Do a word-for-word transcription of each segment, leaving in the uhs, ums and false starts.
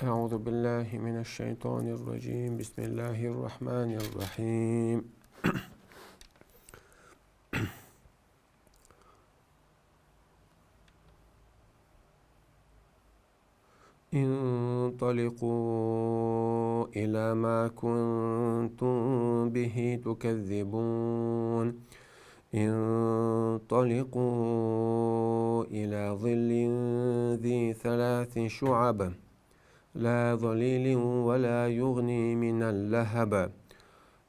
أعوذ بالله من الشيطان الرجيم. بسم الله الرحمن الرحيم. انطلقوا إلى ما كنتم به تكذبون. انطلقوا إلى ظل ذي ثلاث شعب لا ظليل ولا يغني من اللهب.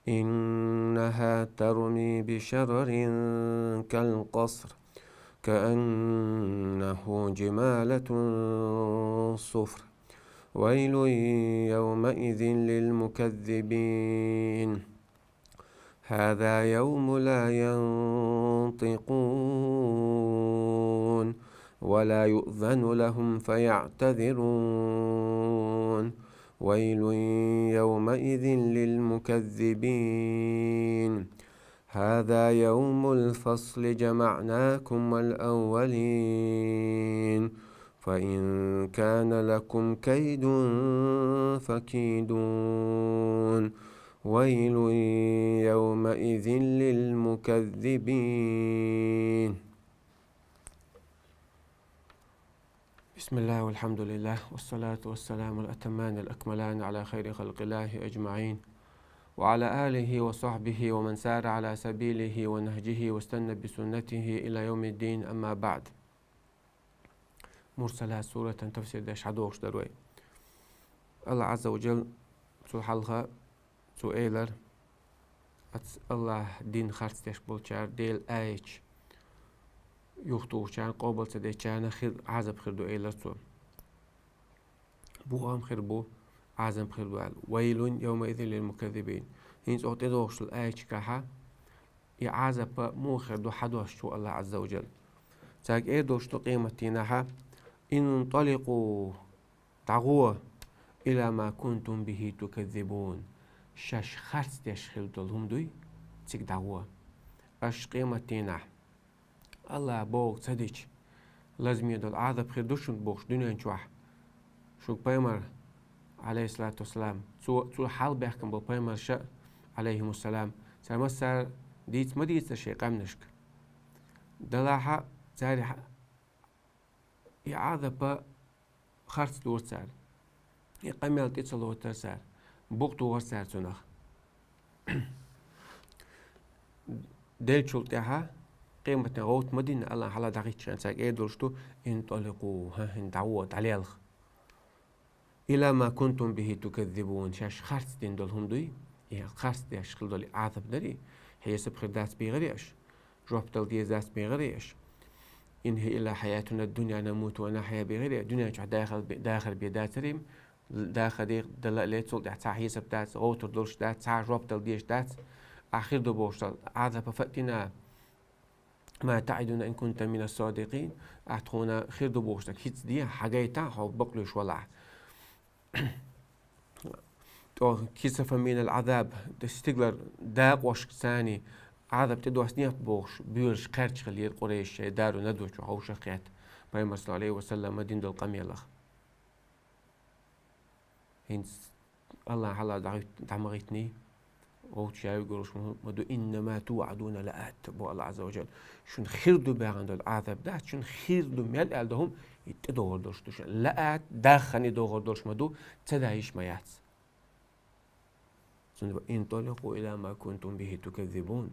إنها ترمي بشرر كالقصر كأنه جمالة صفر. ويل يومئذ للمكذبين. هذا يوم لا ينطقون ولا يؤذن لهم فيعتذرون. ويل يومئذ للمكذبين. هذا يوم الفصل جمعناكم والأولين. فإن كان لكم كيد فكيدون. ويل يومئذ للمكذبين. بسم الله والحمد لله والصلاة والسلام الأتمان الأكملان على خير خلق الله أجمعين وعلى آله وصحبه ومن سار على سبيله ونهجه واستنى بسنته إلى يوم الدين، أما بعد. Мурсалат суратан тафсир деш хьадохуш дара вай. Аллах Азза ва Джал цул хьалха цо элира, ац Аллах дин харц деш болчара, Делан аяташ юхатухучарна, къобал ца дечарна хир, Ӏазап хир ду, элира цо. Бохам хир бу, Ӏазап хир ду аьлла. ويل يومئذ للمكذبين. ХӀинца оха тӀедогӀуш долу аяташкахьа и Ӏазап муха хир ду хьадош ву Аллах Азза ва Джал. Цаьрга эр долуш ду къематдийнахьа: انطلقوا, дӀагӀо, إلى ما كنتم به تكذبون, шаьш харц деш хила долу хӀума дуй, цига дӀагӀо. Аша къематдийнахь Аллах бохург ца дича, лазаме долу Ӏазап хир ду шуна бохуш дуьнен чохь. Шуьга пайхамар, Ӏалайхиссалату вассалам, цо, цо хьалабаьхкина болу пайхамарша, Ӏалайхимуссалам, цара массара дийца ма дийцара шайн къаьмнашка. Делахь а царах и Ӏазап харц дора цара. И къамел тӀе ца лоцура цара. Букъ тухура цара цунах. Деллачул тӀаьхьа къематан гӀовта ма дина, Аллах хьалха дӀахӀиттича, цаьрга эр долуш ду: انطلقوا, хӀан, хӀинца дӀагӀо, дӀалелха. إلى ما كنتم به تكذبون, шаьш харц дина долу хӀума дуй, и харц деш хила долу Ӏазап дарий, хьесап хир дац бехарий аша, жоп дала деза дац бехарий аша. إن هي إلا حياتنا الدنيا نموت ونحيا бехарий, дуьнен чохь дахар бе-, дахар бен дацарий, дахар дала а ле, цул тӀаьхьа цхьа хьесап дац, гӀовттар долуш дац, цхьа жоп дала дезаш дац, ахь хир ду бохуш долу Ӏазап фатӀина. ما تعدنا إن كنت من الصادقين, ахь тхуна хир ду бохуш дерг хӀинца де, хьагайта, хьо бакълуьйш валахь. ТӀо كسفا من العذاب, стигалара дакъошка царний Ӏазап тӀедоссадехьа бохуш, боьрша кхерча хиллера къурайш шайн дару-надо чу хьовша кхетта, пайхамара, саллаллаху Ӏалайхи ва саллам, дина долу къамелах. ХӀинца Аллах хьалха дӀа-, дӀа ма гӀиттиний, гӀовтташ яьвиг йолуш ма ду, إنما توعدون لآت, боху Аллах Азза ва Джал. Шуна хир ду баьхна долу Ӏазап дац, шуна хир ду мел аьлла долу хӀума, и тӀедогӀур долуш ду шуна. Лаат, даххана догӀур долуш ма ду, ца даьхьа йиш ма яц. Цундела: انطلقوا إلى ما كنتم به تكذبون.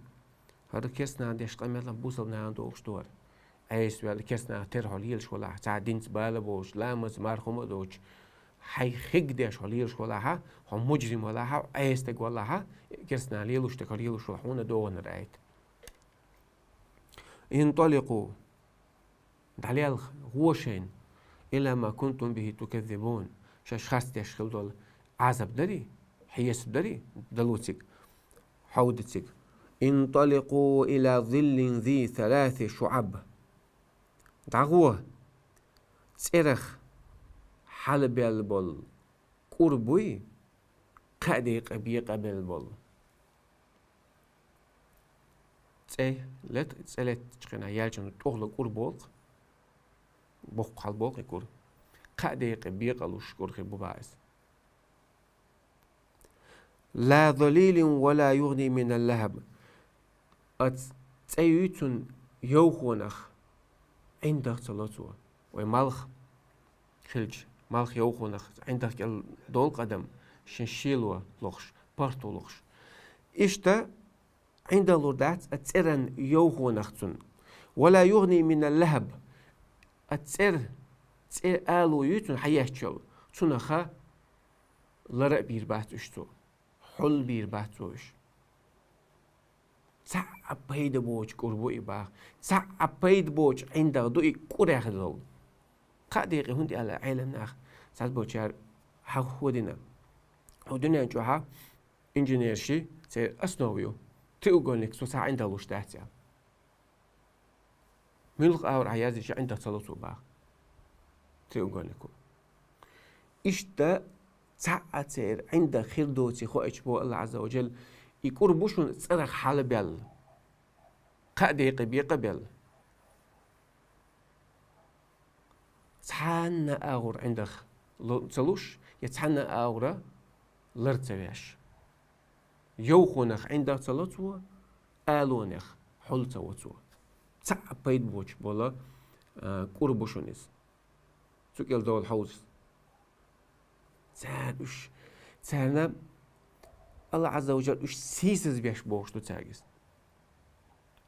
ХӀара керстанаха деш къамел бусалба нахана догӀуш ду хӀара. Ӏеса ваьлла керстанаха тера хьо лелаш валахь, цхьа динца бала боцуш, ламаз, марха хӀума а доцуш, хьайн хиг деш хьо лелаш валахьа, хьо мужрим валахьа, Ӏеса стаг валахьа, керстанаха лелаш стаг хьо лелаш валахь, хьуна догӀу хӀара аят. انطلقوا, дӀалелха, гӀо шайна, إلى ما كنتم به تكذبون, шаьш харц деш хила долу Ӏазап дарий, хьесап дарий, далуциг, хьовдациг. انطلقوا إلى ظل ذي ثلاث شعب. ДӀагӀо, цӀерах хьалабелла болу кӀур буй, кхаа декъа бекъабелла болу. ЦӀе лет-, цӀе леттачу хенахь яьллачун тӀехула кӀур болу-кх, боккха хьал болу-кх и кӀур. Кхаа декъе бекъалуш кӀур хир бу бах из. لا ظليل ولا يغني من اللهب. А цӀе юй цун йовхонах ӀиндагӀ ца ло цо. Вай малх хилча, малх йовхонах ӀиндагӀ кӀел долу къадам шен шело лохуш, парто лохуш. Иштта ӀиндагӀ лур дац а цӀеран йовхонах цун. ولا يغني من اللهب. А цӀер, цӀе ало юй цун хьаеш йолу, цунаха лар а бийр бац уьш цо, хьул бийр бац цо уьш. Цхьа а пайда боцу кӀур бу и бах. Цхьа а пайда боцу ӀиндагӀ ду и кӀурех долу. Кхаа декъе хӀунда аьлла Ӏелам наха, цхьаболчара хьахо дина. Хьо дуьнен чохьа инженерши церан основа ю. Треугольник цо цхьа ӀиндагӀ луш дац аьлла. Муьлха агӀор хьан яздича ӀиндагӀ ца ло цо бах. Треугольнико. Иштта цхьа а церан ӀиндагӀ хир доций хоуьйтуш бо Аллах Азза ва Джалла, и кӀур бу шуна цӀарах хьалабаьлла. Кхаа декъе бекъа а белла. Цхьанна агӀор ӀиндагӀ ло-, ца луш, я цхьанна агӀора лар ца веш. Йовхонах ӀиндагӀ ца ло цо, алонех хьул ца во цо. Цхьа а пайда боцуш болу, а, кӀур бу шуна иза. Цу кӀел долу хьовзас. Цара уьш, царна Аллах Азза ва Джалла уьш сийсаз беш бохуш ду цаьрга иза.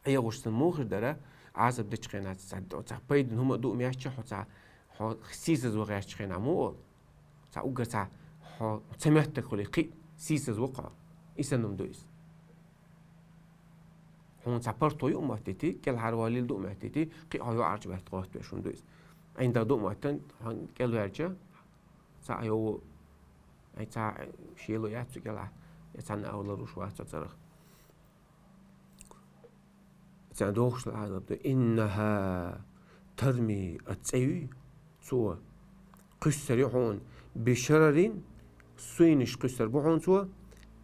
ӀегӀуш сан муха хир дара, Ӏазап дечу хенахь цхьа, цхьа пайдана хӀума а ду меттача хьо цхьа, хьо сийсаз ван гӀертачу хенахь муха олу? Цхьа уггар цхьа хьо ца моьттург хуьлий кхин а сийсаз ву-кх хьо. И санна хӀума ду иза. Хьуна цхьа парто ю а моьттуьйтий, кӀелхьарвалийла ду а моьттуьйтий, кхин а хьо йоӀарчу баьтта гӀоттавеш хӀума ду иза. ӀиндагӀ ду а моьттина, хьуна кӀелваьлча, цхьа а йову, ай, цхьа а шело яц цу кӀелахь, я цхьанна а ларуш вац цо цӀарах. Царна дохуш ла Ӏазап ду: «إنها ترمي», а цӀе юй, цо кхуьссур ю хьуна, «بشرر», суйнаш кхуьссур бу хьуна цо,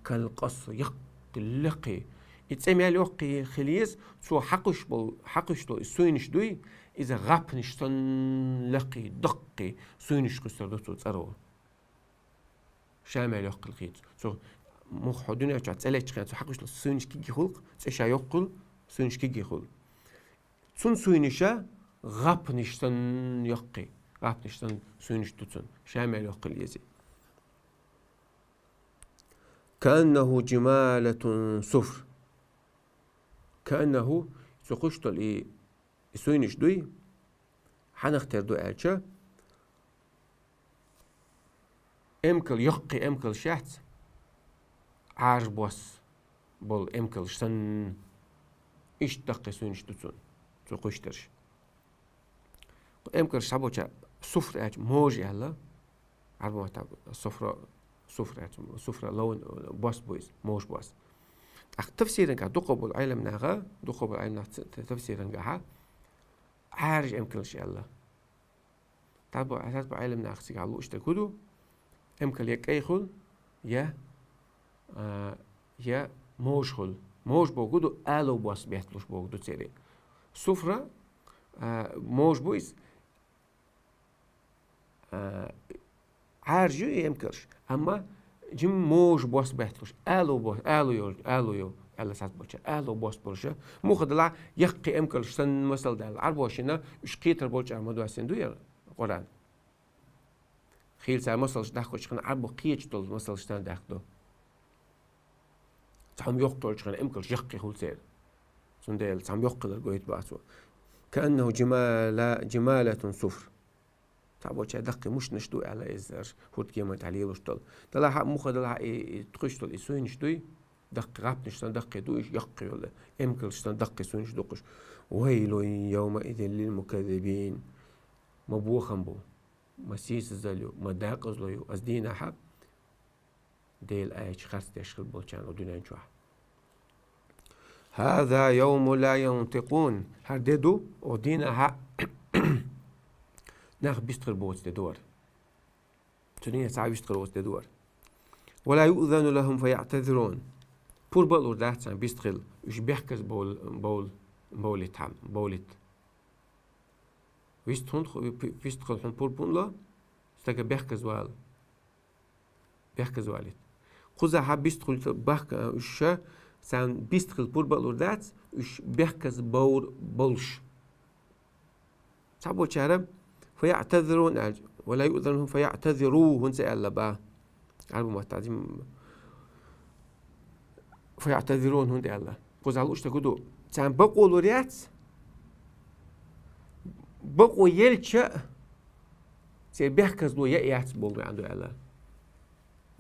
«كالقصر», яккхий, лекхий. И цӀе мел йоккхий хила еза, цо хьакхуьссуш болу, хьакхуьссуш долу и суйнаш дуй, иза гӀапнаш санна лекхий, даккхий суйнаш кхуьссур ду цо цӀаро. Ша мел йоккхийла хийца. Цо муха хьо дуьнен чохь цӀе лечча хенахь, цо хьакхуьссуш долу суйнаш кегий хуьлу-кх, цӀе ша йоккха хуьлу, суйнаш кегий хуьлу. Цуьнан суйнаша гӀапнаш санна йоккхий, гӀапнаш санна суйнаш ду цуьнан, ша мел йоккхийла езий. «كأنه جمالة صفر». «كأنه», цо кхуьссуш долу и, и суйнаш дуй, хьанах тера ду аьлча, эмкал, йоккхий эмкалш яц, Ӏаьржа бос болу эмкалш санна, иштта даккхий суйнаш ду цуьнан, цо кхуьссуш дерш. Эмкалш цхьаболчара суфр аьлча можа аьлла, Ӏарбойн маттахь суфра, суфр аьлча, суфра ловн бос бу иза, можа бос. ТӀаккха тафсирангахь дукхах болу Ӏелам наха, дукхах болу Ӏелам наха ц-, т-, тафсирангахьа Ӏаьржа эмкалш аьлла. Цхьабо-, цхьаболу Ӏелам наха цигахь лууш дерг хӀун ду? Эмкал я кӀай хуьлу, я, а, я можа хуьлу. Можа бохург хӀун ду? Ало бос бетталуш бохург ду церан. Суфра, а, можа бу иза, а, Ӏаьржа ю и эмкалш, амма жимма можа бос бетталуш, ало бос, ало йолу, ало йолу, аьлла цхьаболчара, ало бос болуша. Муха делахь, яккхий эмкалш санна масал даьлла. Ӏарбошна уьш кхетар болчара ма доссийна ду яра Къуръан. Хийла цара масалш дахкочу хенахь, Ӏарбо кхеташ долу масалш санна дахка ду. Цхьа хӀума йоккха йолчу хенахь эмкалш яккхий хуьлу церан. Цундела цхьа хӀума йоккха хилар гойту боху цо. «كأنه جمالة، جمالة صفر». Цхьаболчара даккхий мушнаш ду аьлла иза, хӀурдкеман тӀехь лелош долу. Делахь а, муха делахь а и, и кхуьссуш долу и суйнаш дуй, даккхий гӀапнаш санна даккхий ду уьш, яккхий йолу эмкалш санна даккхий суйнаш ду-кх уьш. «ويل يومئذ للمكذبين». Ма бохам бу, ма сийсазалла ю, ма декъазло ю оцу дийнахьа Делан аяташ харцдеш хир болчарна дуьнен чохь. «هذا يوم لا ينطقون». ХӀара де ду, оцу дийнахьа нах вистхир боцу де ду хӀара. Цу дийнахь цхьа а вистхир воцу де ду хӀара. «ولا يؤذن لهم فيعتذرون». Пурба а лур дац царна вистхила, уьш бехказа бовл-, бовл-, бовлийта хьан, бовлийта. Вист хӀунда ху-, ви-, вист хила хьуна пурба хӀунда ло? Стага бехказа вала. Бехказа валийта. Кхузахьа бистхила бахка уьш ша, царна бистхила пурба а лур дац, уьш бехказа бовр болуш. Цхьаболчара «فيعتذرون» аьлча, «ولا يؤذن لهم فيعتذروا» хӀунда ца аьлла бах. Ӏарбу маттахь дим «فيعتذرون» хӀунда аьлла. Кхузахьа лууш дерг хӀун ду? Царна бакъо лур яц. Бакъо елча а, церан бехказло яа яц бохург ду аьлла.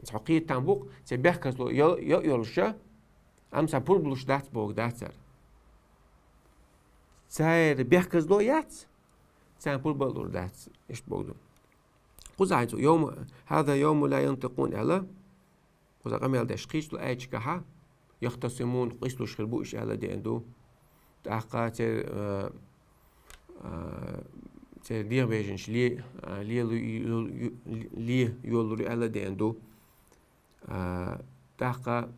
Хьо кхетам бу-кх, церан бехказло йо-, йо-, йолуша, амма царна пурба луш дац бохург дац цара. Церан бехказло яц, царна пурба а лур дац, иштта бохург ду. Кхузахь цо «يوم، هذا يوم لا ينطقون» аьлла. Кхузахь къамел деш кхечу аьллачу кхахьа, «يختصمون», къийсалуш хир бу уьш аьлла деана ду. ТӀаккха церан, а, а, церан дегӀабежанаш ле-, а, ле-, ле-, ле-, ле-, йолалур ю аьлла деана ду. А, тӀаккха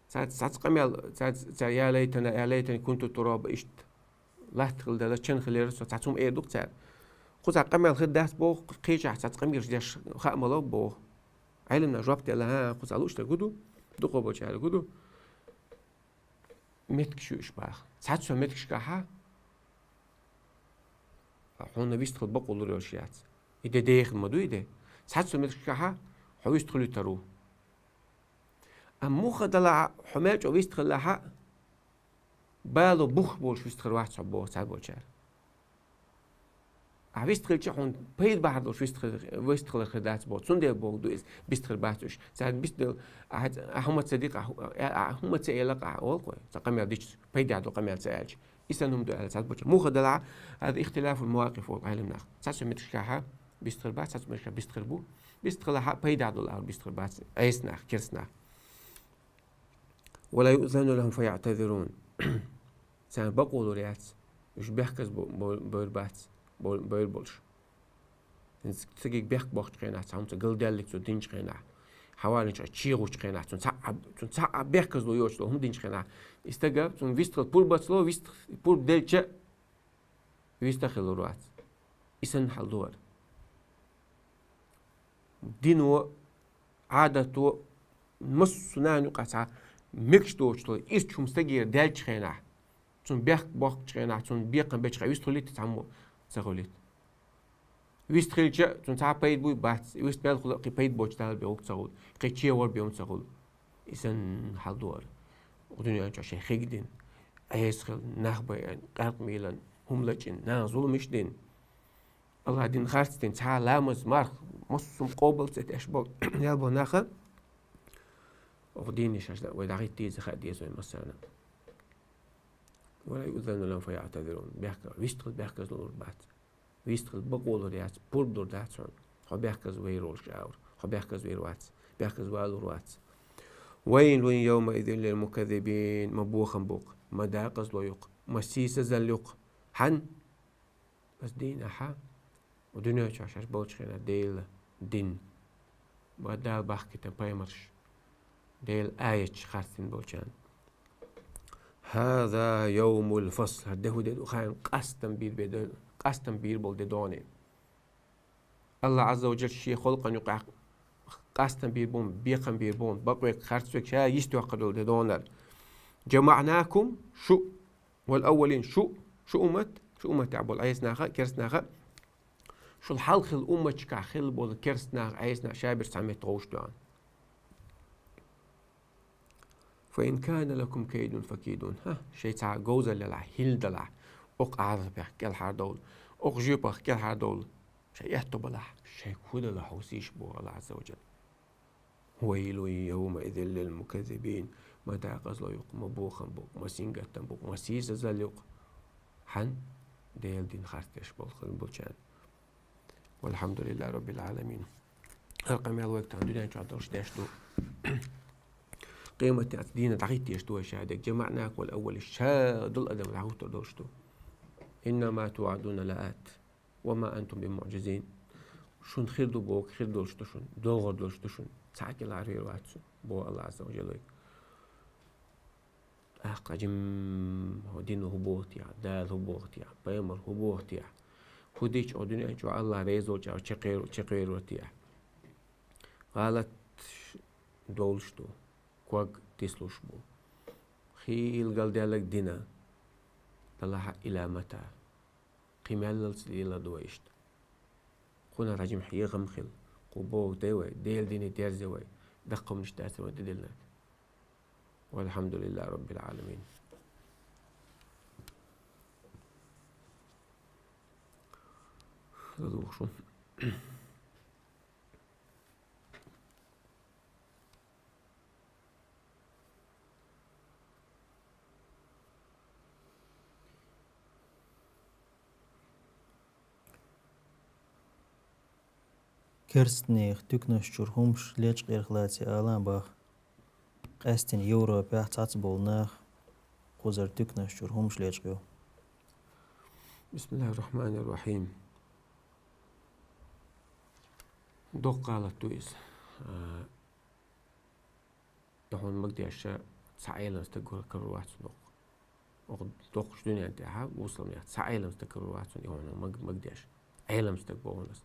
цаьрца цхьацца къамел, цаьрца, цаьрца «يا ليتنا، يا ليتني كنت ترابا», иштта латта хилла делла, чан хилира со, цхьацца хӀума эр ду-кх цара. Кхузахь къамел хир дац боху, кхечахь цхьацца къамелаш деш хаа ма ло боху. Ӏеламнаха жоп делла, хӀан, кхузахь лууш дерг хӀун ду? Дукхахболчара хӀун ду? Меттигаш ю уьш баха. Цхьацца меттигашкахьа хьуна вистхила бакъо лур йолуш яц. И де дехна ма ду и де. Цхьацца меттигашкахьа хьо вистхила витар ву. Амма муха далахьа, хьо мел чӀогӀа вистхилахьа, бало бух болуш вистхир вац хьо боху цхьаболчара. Ахьа вистхилча хьуна пайда бахьар долуш вистхир-, вистхилар хир дац боху. Цундела боху ду иза, бистхир бац уьш. Цаьрга бистделла, ахьа, ахьа хӀума ца дика, ахьа, ахьа хӀума ца элакъа, ахьа олу кхой, цхьа къамел дича, пайда долу къамел ца аьлча. И санна хӀума ду аьлла цхьаболчара. Муха далахьа, хӀаза ихтилафул мавакъиф олу Ӏеламнаха. Цхьацца меттигашкахьа бистхир бац, цхьацца меттигашкахьа бистхир бу. Бистхилахьа пайда долу агӀор бистхир бац. Ӏеснах, керстанах. «ولا يؤذن لهم فيعتذرون». Царна бакъо лур яц. Уьш бехказа бо-, бо-, бевр бац, бо-, бевр болуш. ХӀинца стеган бехк боккхучу хенахь, цхьа хӀума ца галдаьллиг цо динчу хенахь, хьавалинчу чегӀучу хенахь, цунна цхьа а, цунна цхьа а бехказло йоцуш долу хӀума динчу хенахь, и стага цунна вистхила пурба ца ло, вист-, пурба делча а, вист а хилур вац. И санна хьал ду хӀара. Дино, Ӏадато, массо а нахана юкъахь цхьа мегаш доцуш долу ирча хӀума стагера даьллачу хенахь, цунна бехк боккхучу хенахь, цунна бекхам бечу хенахь вист хуьлийта, цхьаммо ца хуьлийта. Вист хилча, цунна цхьа а пайда буй, бац. Вист мел хуьлу, кхин пайда боцуш Дала бен хӀума ца хуьлу, кхин чегӀор бен хӀума ца хуьлу. И санна хьал ду хӀара. Оцу дуьнен чохь шайн хиг дина, Ӏеса хилла, нах байина, къаьркъа мийлина, хӀума лачкъийна, нахана зуламаш дина. Аллахьан дин харц дина, цхьа а ламаз, марха, массо а къобал ца деш болу, ял болу наха, оха дийна шаьш вай дӀахӀитта деза, хаа деза вай массарна. «ولا يؤذن لهم فيعتذرون». Бехк-, вистхила бехказло лур бац. Вистхила бакъо лур яц, пурба лур дац хьуна. Хьо бехказа вайр волуш агӀор. Хьо бехказа вайр вац. Бехказа валур вац. «ويل يومئذ للمكذبين». Ма бохам бу-кх, ма декъазло ю-кх, ма сийсазалла ю-кх. Хьан? Ас дийнахьа, дуьнен чохь шаьш болчу хенахь Делан дин, ва Дала бахкийтина пайхамарш, Делан аяташ харцдина болчарна. «هذا يوم الفصل». ХӀара де хӀун де ду, хьайна къастам бийр бе де, къастам бийр болу де догӀу. Аллахь Ӏазза ва Джалла шен халкъана юкъахь къастам бийр бу, бекхам бийр бу, бакъве, харцве, ша йистехкар долу де догӀу. «جمعناكم», шу, «والأولين», шу, шу уммат, шу умматехь болу Ӏеса наха, керста наха, шул хьалха хилла умматашкахь хилла болу керста наха, Ӏеса наха, ша бирса цхьа метта гӀовш доьгӀна. «فإن كان لكم كيد فكيدون». ХӀа, шайн цхьа говзалла елахь, хӀилла далахь, окху Ӏазапех кӀелхьардовла, окху жоьпах кӀелхьардовла, шайн аьтто балахь, шайга хӀун далахь, хьовсийша боху Аллахь Ӏазза ва Джалла. «ويل يومئذ للمكذبين». Ма декъазло ю-кх, ма бохам бу-кх, ма сингаттам бу-кх, ма сийсазалла ю-кх. Хьан? Делан дин харцдеш болу хилла болчарна. «والحمد لله رب العالمين». ХӀара къамел вайга тахана дуьнен чохь долуш деш ду. Къематде дийна дӀахӀиттеш ду вай ша дерг. «جمعناكم والأولين». Ша долу адам дӀахӀуттур долуш ду. «إنما توعدون لآت». «وما أنتم بمعجزين». Шуна хир ду бохург хир долуш ду шуна, догӀур долуш ду шуна. Цхьа а кӀелхьарвер вац шуна, боху Аллахь Ӏазза ва Джалла вайга. ТӀаккха жимма хьо дин хӀун боху техьа, Дала хӀун боху техьа, пайхамар хӀун боху техьа, ХӀу дича о дуьнен чу Аллах реза волча чекхер-, чекхервати ахь. ГӀалат довлуш ду, ког тислуш бу. Хийла галдаьлларг дина, Далла хьа иламата. Кхин меллалц лела ду вай иштта. Кхунах раджим хьехам хила, кху боху де вай, Дела дине дерзе вай, даккхамнаш дац вай тӀедиллинарг. Валхьамдулиллахи Раббил Ӏаламин. ЛадугӀу шу. Керстанех туьканаш чуьра хӀумаш лечкъарх лаций ала боху. Къаьстина Европехь цхьацца болу нах кхузара туьканаш чуьра хӀумаш лечкъайо. Бисмиллахир-рахманир-рахим. Доккха гӀалат ду иза. А, Тахана магадеша цхьа Ӏелам стаг карор вац доккха. Оха доккхачу дуьнен тӀехь, бусалба нехан цхьа Ӏелам стаг карор вац, и хьуна маг-, магадеша. Ӏелам стаг боху аса.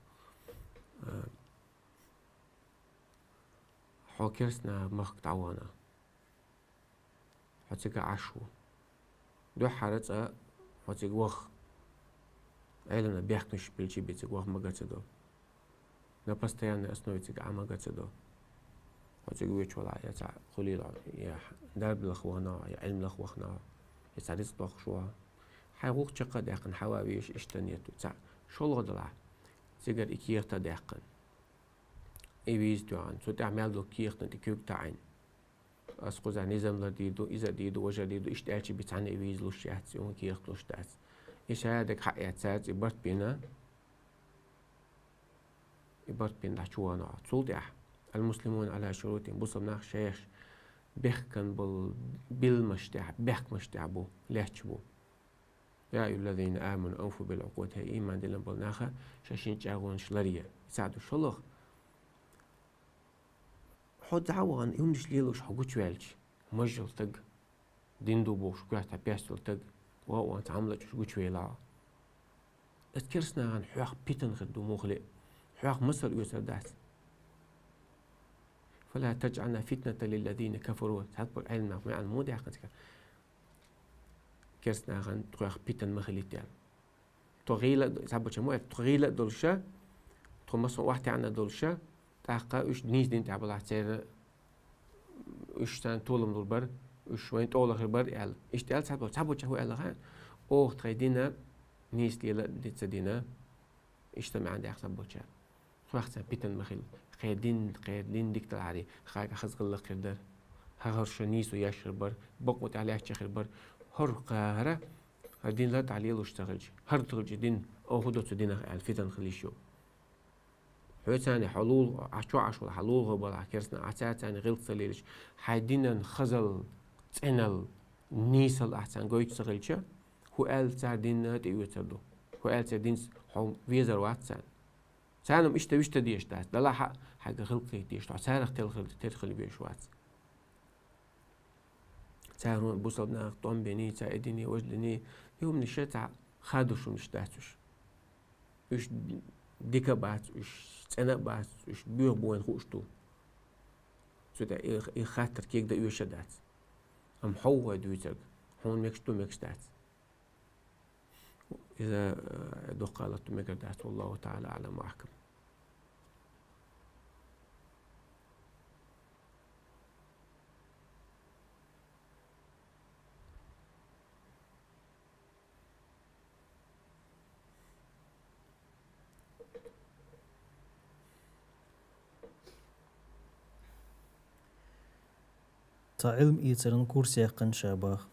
А, хьо керстанан махка дӀавахана. Хьо цига Ӏаш ву. Дуьххьара цкъа хьо цига ваха. Ӏелам бехкаш билчи бен цига ваха мага ца до. На постоянной основе цига Ӏан мага ца до. Хьо цига воьдуш валахь, я цхьа хуьлийла, я дарба лаха вахана, я Ӏилма лаха вахана, я цхьа рицкъ доккхуш ваха. Хьайн гӀуллакх чекх а даьккхина, хьава везаш иштта нет. Цхьа шолгӀа далахь. Цигара и кехат а даьккхина. И виза тоьхна. Цу тӀехь мел долу кехатна тӀе куьг таӀийна. Ас кхузахь низам лардийр ду, иза а дийр ду, важа а дийр ду, иштта аьлча бен цхьанна и виза луш яц, и хӀума кехат луш дац. И шадерг хьаэццара цӀе барт бина, и барт бина дӀа чу вахана. Цул тӀаьхьа: «Ал-муслимуна Ӏала шурутихим», бусалба нах шайх бехкан болу билламаш тӀехь, бехкамаш тӀехь бу, лаьтташ бу. «Я айюхаллазина аману, авфу бил-Ӏукъуд», хӀей, ийман диллина болу наха, шайн шин чӀагӀонаш ларъе. Ца ду шолгӀа. Хьо дӀа а вахана, и хӀуманаш лелош хьо гучуваьлча, мажжал стаг, дин ду бохуш, коьрта пестал стаг, ван-ван цхьа хӀума лачкъош гучувелахь. Аса керстанахана хьох питана хир ду муххале а, хьох масал оьцур дац. «Фала таджъална фитната лиллазина кафару», цхьаболу Ӏелам нах маьӀна муха даьккхина цигахь? Керстанахана тхох питана ма хилийта аьлла. Тхо гӀийла а до-, цхьаболчара ма аьлла, тхо гӀийла а долуша, тхо массо а охьатаьӀна а долуша, тӀаккха уьш нийса дин тӀехь балахь церан, уьш царна толам лур бара, уьш вайна тӀе лахар бара аьлла. Иштта аьлла цхьаболчара, цхьаболчара хӀун аьлла хаьий? Оха тхайн дин нийса лела а ца дина, иштта маьӀна даьккхина цхьаболчара. Тхох царна питана ма хилла. Кхеран дин, кхеран дин дика далахьара, хьайга хаза гӀиллакх хир дара. ХӀара шу нийсо еш хир бара, бакъо тӀехь лаьтташ хир бара. ХӀара кхара, хӀара дин ла дӀа лелош ца хилча, хӀара ца хилча дин, оха хӀун до цу динах аьлла, питана хила йиш ю. Хьоьца цхьаьна хьо лула, Ӏа чу Ӏаш валахь, хьан лулахо балахь керстанаш, Ӏа цаьрца цхьаьна гӀиллакх ца лелаш, хьайн динан хазал, цӀеналла, нийсалла ахь царна гойтуш ца хилча, хӀун аьлла цара дин тӀеоьцур ду? ХӀун аьлла церан динца хьо везар вац царна? Царна-м иштта вуьшта дезаш дац, далахь а хьайга гӀиллакх хийта дезаш, хьо царах тера хила, тера хила безаш вац. Цара хӀун бусалба нах тӀом бина, цара и дина, важа дина, и хӀуманаш цхьа хадуш хӀуманаш дац уьш. Уьш дика а бац, уьш цӀена а бац, уьш боьха бу вайна хууш ду. Цу тӀе и, и хаттар кегда оьшуш а дац. Амма хьо ву вай дуьйцург, хьуна мегаш ду, мегаш дац. Иза, э, дуккха а латта мегар дац, валлаху таӀала аӀлам ва ахкам. Цхьа Ӏилма эцаран курс яьккхина ша боху.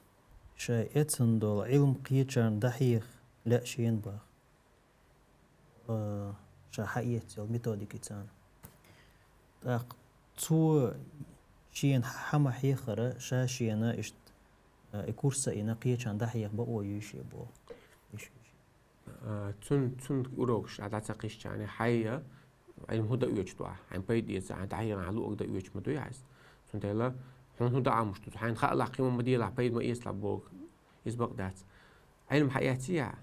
Шайн эцна долу Ӏилма кхечарна дӀахьеха лаьа шена боху. А, ша хьаэца йолу методика царна. ТӀаккха цо шена хьа ма хьеххара, ша шена иштта, а, и курс а йина, кхечарна дӀахьеха бакъо юй шен боху. Иш, иш. А, цун, цун урокаш а дӀа ца кхиссича, хьайн Ӏилма хӀун дан оьцуш ду ахь? Хьайн пайда эца, хьайн дӀахьехна, хьайн луъург дан оьцуш ма дуй хьайса. Цундела хьуна хӀун дан Ӏамош ду? Хьайна хаалахь, кхин ма делахь, пайда ма эцалахь боху. Иза бакъ дац. Ӏилма хьаэцций ахь?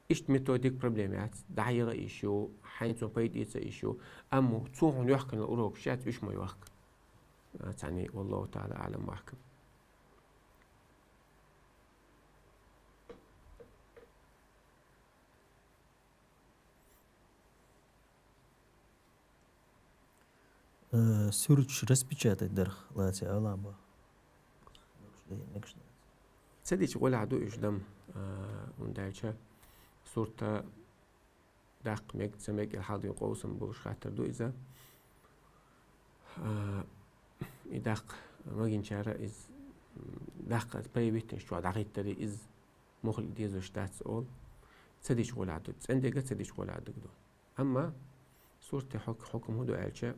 Иштта методик проблема яц, дӀахьеха йиш ю, хьайна цунах пайда эца йиш ю, амма цо хьуна йоахкина урокаш яц, уьш ма йоахка. Цхьанне, والله تعالى أعلم وأحكم. Э, сурташ распечатать дарх лаьца алам ба. Ца дича гӀолехь ду уьш дам, э, хӀунда аьлча сурт даккха мег, ца мег, хьалдин къовсам болуш хаттар ду иза. Э, и даккха магинчара из, м, даккха проявить деш чохь дӀахӀиттаре из мухли дезаш дац олу. Ца дича гӀолехь ду, цӀендега ца дича гӀолехь ду. Амма суртан хьук-, хьукам хӀун ду аьлча,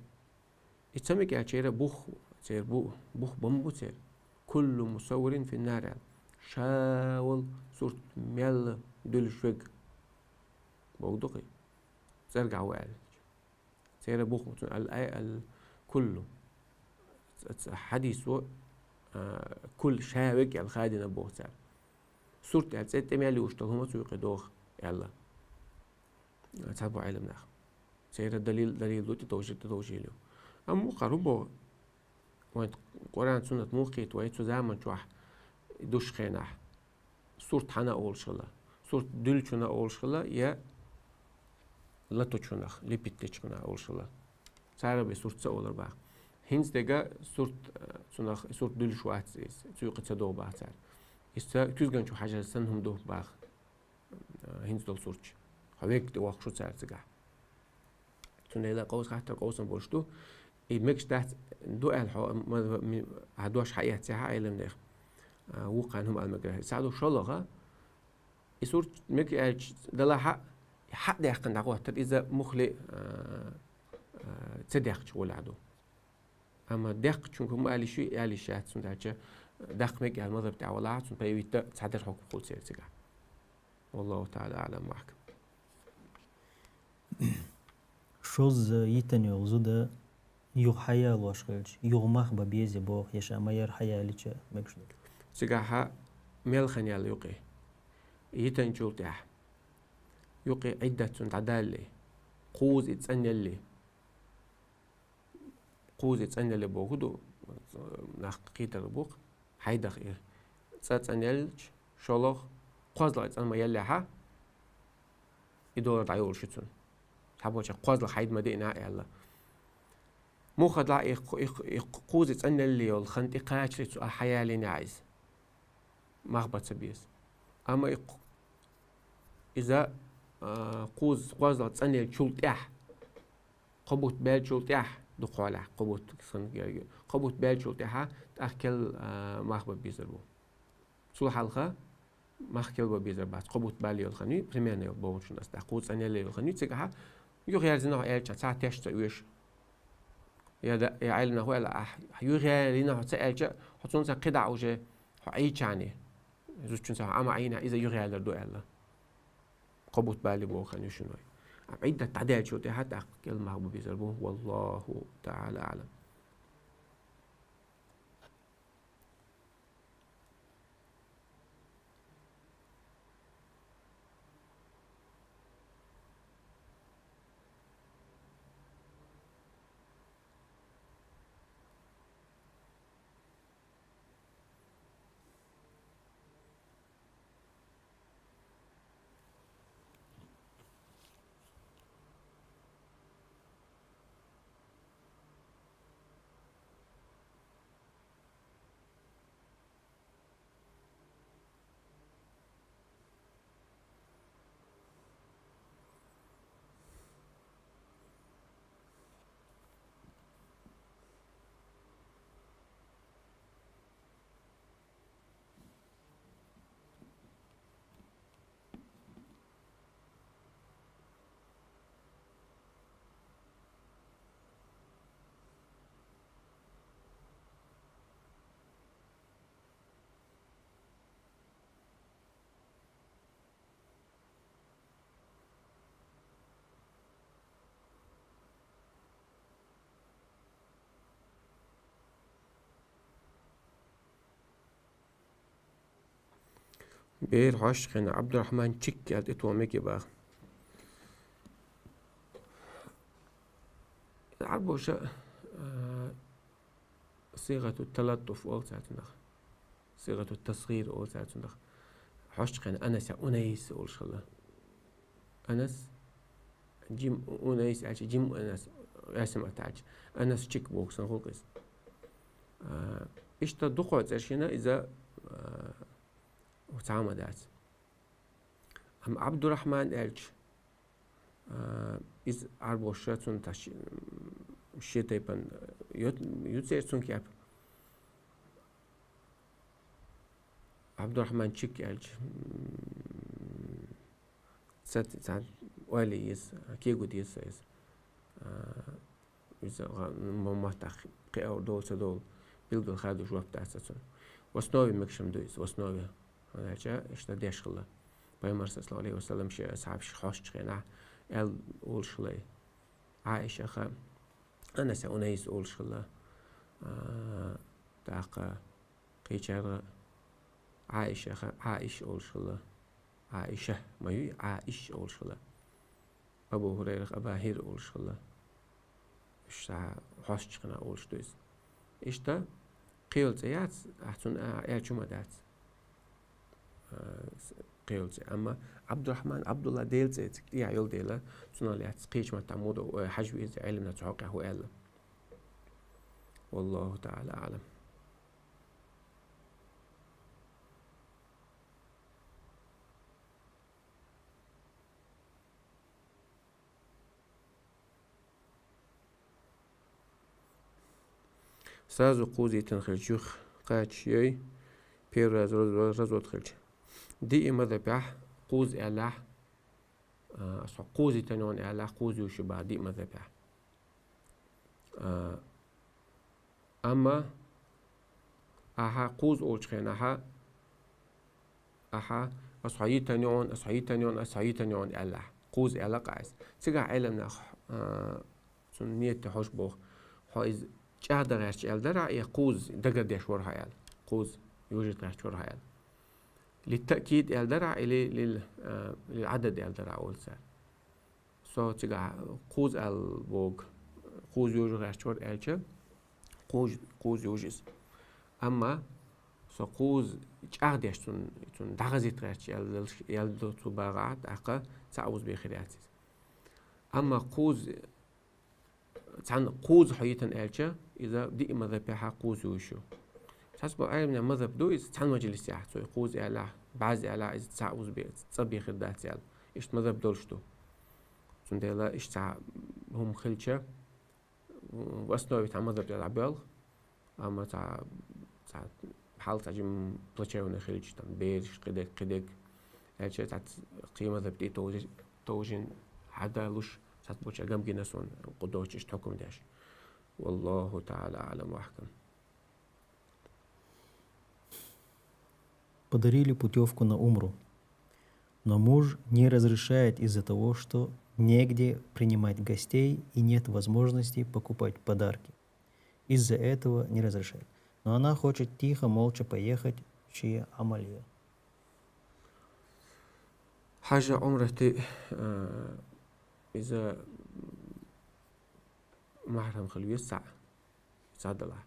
и ца мега аьлча, церан бух, церан бу-, бух бан бу церан. «كل مصور في النار» аьлла. Ша волу сурт мелла дуьллуш верг бохург ду-кх и. ЦӀергахь ву аьлла. Церан бух бу цунна аьлла, ай, аьлла, куллу. Ц-, ц-, хьадисо, а, кулл ша верг аьлла хадийна боху цара. Сурт аьлла цӀе тӀе мел юуш долу хӀума цу юкъе догӀу аьлла. Цхьаболу Ӏеламнаха. Церан далил, далил ду тӀедовжийта, тӀедовжийла ю. Амма мукъара хӀун боху? Вайн Къуръан, Суннат муха кхета вай цу заман чохь дуьсучу хенахь? Сурт хьанна олуш хилла? Сурт дуьллучунна олуш хилла я латочунах, лепить дечунах олуш хилла? Цара бен сурт ца олура боху. ХӀинца дерг сурт, э, цунах, сурт дуьллуш вац иза, цу юкъе ца догӀу боху цара. Иза куьзган чу хьажар санна хӀума ду боху. ХӀинца долу сурташ. Хьо верг тӀе воккхуш ву цара цигахь. Цундела къовса хаттар къовсам болуш ду. И мегаш дац ду аьлла хьо, ма-, ми-, хьан дош хьаэццехьа Ӏеламнех. А, вукхарна хӀума ала мегар. Ца ду шолгӀа, и сурт мега аьлча далахьа, хьа а даьккхина дӀахӀоттар, иза мухли, а, а, ца даьккхича гӀолехь ду. Амма даьккхичунга хӀума ала йиш ю, ала йиш яц, хӀунда аьлча даккха мега аьлла мазхӀаб тӀехь валахь, цунна пайвитта цхьатерра хьукм хуьлу церан цигахь. والله تعالى أعلم وأحكم. Шозза йитина йолу зуда юха хьаялош хилча, юха мах бан беза боху, я ша ма-ярра хьаялийча мегаш ду? Цигахь мел хан яьлла юкъе. Йитинчул тӀаьхьа. Юкъе Ӏиддат цунна дӀадалале. Кхузза и цӀанъелле. Кхузза и цӀанъелле боху ду, нах кхетар бу-кх, хьайдах и. ЦӀа цӀанъеллача, шолгӀа, кхозлагӀа и цӀан ма еллехьа, и долар дӀайолуш ю цунна. Цхьаболчара кхозлагӀа хьайда ма деана аьлла. Муха делахь и, и, и кхузза и цӀанъелле йолу хан тӀекхачале цу а хьаялийнехь иза. Мах бан ца беза. Амма и кх-, иза, а, кхузза, кхозлагӀа цӀанъеллачул тӀаьхьа, кхо бутт баьллачул тӀаьхьа, дукха хьолахь, кхо бутт сан герга. Кхо бутт баьллачул тӀаьхьа тӀаккха кел, а, мах бан безар бу. Цул хьалха мах кел бан безар бац. Кхо бутт бале йолу хан ю, примерно йолу бохучунна ас тӀаккха кхузза цӀанъелле йолу хан ю, цигахьа юхаерзина хьо аьлча, цхьа теш ца оьшу. Я да, я Ӏеламнаха аьлла, ахь, юхаерзина хьо ца аьлча, хьо цунна сан кхидӀа уже хьо Ӏийча а. Зудчуьнца хьо Ӏама Ӏийна, иза юхаялар ду аьлла. Кхо бутт бале боху хан ю шуна вай. Амма Ӏиддат дӀадаьллачул тӀаьхьа тӀаккха кел мах бан безар бу. والله تعالى أعلم. Бер хьош хинна Абдурахман Чик аьлла тӀе тоха мега баха. Ӏарбоша, а, сигату талаттуф олу цаьрцунах. Сигату тасгӀир олу цаьрцунах. Хьош хинна Анаса Унайс олуш хилла. Анас, Джим Унайс аьлча, Джим Анас, Асим атаьлча, Анас Чик боху сан гӀуллакх иза. А, иштта дукха цӀершина иза, а, цхьа ма дац. Амма Абдурахман аьлча, а, иза Ӏарбоша цунна таш, м, шен тайпана ю-, ю церан цунна кеп. Абдурахман Чик аьлча, м, ца, ца, ойла еза, кего деза иза. А, иза гӀа-, м-, маттахь кхиор долу, ца долу, билггал хадуш жоп дац цунна. В основе мегаш ма ду иза, в основе. ХӀунда аьлча, иштта деш хилла. Пайхамар, саллаллаху Ӏалайхи ва саллам, шен асхьабаш хьош хинна, аьлла олуш хилла. Ӏаишаха, Анаса Унайс олуш хилла. А, тӀаккха кхечаьрга Ӏаишаха, Ӏаиш олуш хилла. Ӏаиша, ма ю, Ӏаиш олуш хилла. Абу ХӀурайрах Аба ХӀир олуш хилла. Уьш цхьа хьош хинна олуш ду иза. Иштта, кхин йолу цӀе яц, ахь цунна а, аьлла хӀума дац. А, с-, кхин йолу цӀе. Амма Абдурахман, Абдулла Делан цӀе цига тӀехь йолу дела, цунах лаьцна кхечу маттахь муха, ой, хьажа веза Ӏилманца хьокъехь хӀун аьлла. Валлаху таӀала аӀлам. Сразу кхузийтина хилча юха кхача йой, первый раз раз-, развод хилча. Диъ мазхабехь кхуза аьллехь, а, со кхузийтина йогӀун аьллехь, кхуза юьйш ю бах диъ мазхабехь. А, амма ахьа кхуза олучу хенахьа, ахьа, ас хьо йитан йогӀун, ас хьо йитан йогӀун, ас хьо йитан йогӀун аьллахь. Кхуза аьлла къа ас. Цигахь Ӏелам нах, а, цунна нийят хьожуш боху. Хьо иза чӀагӀдан гӀерташ аьлла дара, я кхуза дагардеш вара хьо аьлла. Кхуза йожийта гӀерташ вара хьо аьлла. Литтаъкид аьлла дара, или лил, а, лил Ӏадад аьлла дара олу цара. Со цигахь кхуза аьлла боху, кхуза йожа гӀерташ вара аьлча, кхуза, кхуза йожа иза. Амма со кхуза чӀагӀдеш цунна, цунна дӀахазийта гӀерташ аьлла, аьлла ду цу багӀахь, тӀаккха цхьа узбе хир яц иза. Амма кхуза, цхьаьна кхуза хьо йитан аьлча, иза диъ мазхабехьа кхуза йожа ю. Цхьацца бо Ӏелам нах мазхаб ду иза, цхьана мажлисехь, цо кхуза аьллахь, бӀаьзза аьллахь, иза цхьа узбе, цӀа бе хир дац аьлла. Иштта мазхаб долуш ду. Цундела иштта цхьа хӀума хилча, в основе цхьа мазхаб тӀе дӀабоьлху, амма цхьа, цхьа хьал цхьа жим плачевный хилча, там, бераш, кхидерг, кхидерг, аьлча цхьацца кхин мазхаб тӀе товжи-, товжина хьадалуш, цхьацца болча гамгина суна, кху доцуш иштта хьукум деш. Валлаху таӀала аӀлам ва ахькам. Подарили путевку на умру. Но муж не разрешает из-за того, что негде принимать гостей и нет возможности покупать подарки. Из-за этого не разрешает. Но она хочет тихо, молча поехать в Шиамалье. Хьажа Ӏумрати, а, иза махьрам хила веза цхьаъ, цхьаъ далахь.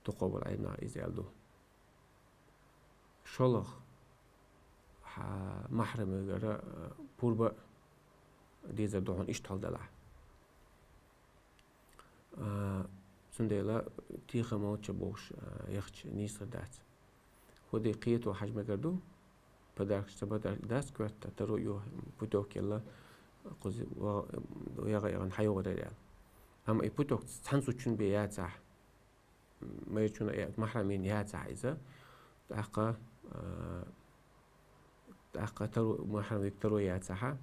Дукхо болу Ӏилманах иза аьлла ду. ШолгӀа, хьан махьрамегара, а, пурба дезар ду хьуна иштта хьал далахь. А, цундела тихо, молча бохуш, а, яхча нийса дац. ХӀуди кхето хьажа мегар ду, подаркаш ца подарок дац, коьрта таро ю, путевка елла, кхузи ва-, ягӀа-ягӀан хьайогӀарера аьлла. Амма и путевка цхьана сучун бен яцахь, майрачунна я махьрамийн яцахь иза, тӀаккха, а, тӀаккха таро, махьрам вик таро яцахьа,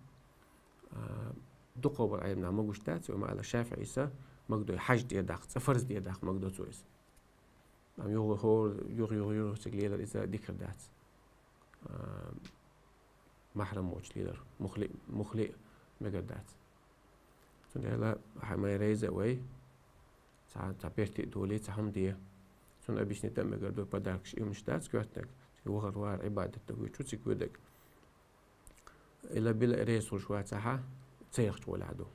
а, дукхо болу Ӏилманах магуш дац, ва ма-алла ШафиӀийса магадой хьаж тӀера даккха, цкъа фарз тӀера даккха магадо цо иза. Амма юха хӀора, юха, юха, юха цига лелар иза дикар дац. А, махьрам воцуш лелар, мухли, мухли мегар дац. Цундела хьан май рейза вай, цхьа, цхьа перти а долий, цхьа хӀума де. Цунна объяснить а мегар ду, подаркаш уьмнаш дац коьртаниг. Вахар вар Ӏибадат даг вуй, цу цига вуй даг. Илла билла реза хулаш вацахьа, ца яхача гӀолехь ду.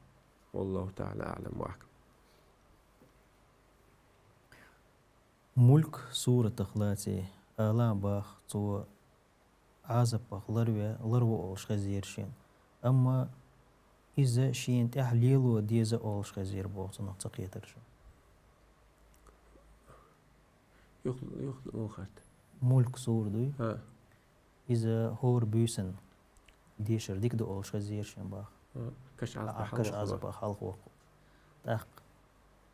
Валлаху таӀала аӀлам ва ахкам. Мульк суратах лаций, Аллах бах, цо Ӏазапах ларве, ларво олуш хезира шена. Амма иза шена тӀехь лело деза олуш хезира боху, цунах ца кхетара шу. Юхла, юхла, юхарт. Мульк сура дуй? ХӀа. Иза хӀора буьйсанна дешар дика ду олуш хезира шена бах. ХӀа. Каш Ӏазапах хьалхаваккхалуш. ТӀаккха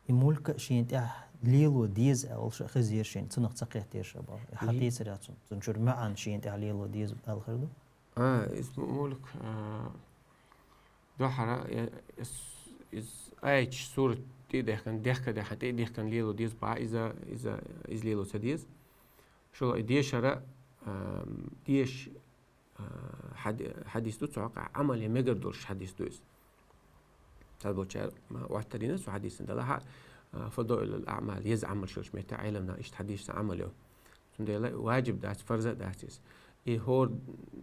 и мульк а шена тӀехь лело деза олуш а хезира шена, цунах ца кхеттера ша бах. Хьан тесарехь цун, цун чуьра маьӀна шена тӀехь лело деза аьлла хир ду? А, иза му-, мульк, а, дуьххьара, э, из, из аяташ сурат тӀе а дехкан, дехка-дехкан, тӀе а дехкан лело деза бах, иза, иза, иза лело ца деза. Шула и дешара, а, деш, а, хьади-, хьадис ду, цу хьокъехь Ӏамал ян мегар долуш хьадис ду иза. Цхьаболчара ма-, оттарийна цу хьадисан далахьа, а, фадаилул аӀмал, еза Ӏамалш йолчу меттехь Ӏеламнаха иштта хьадисца Ӏамал йо. Цундела ваджиб дац, фарз а дац иза. И хӀора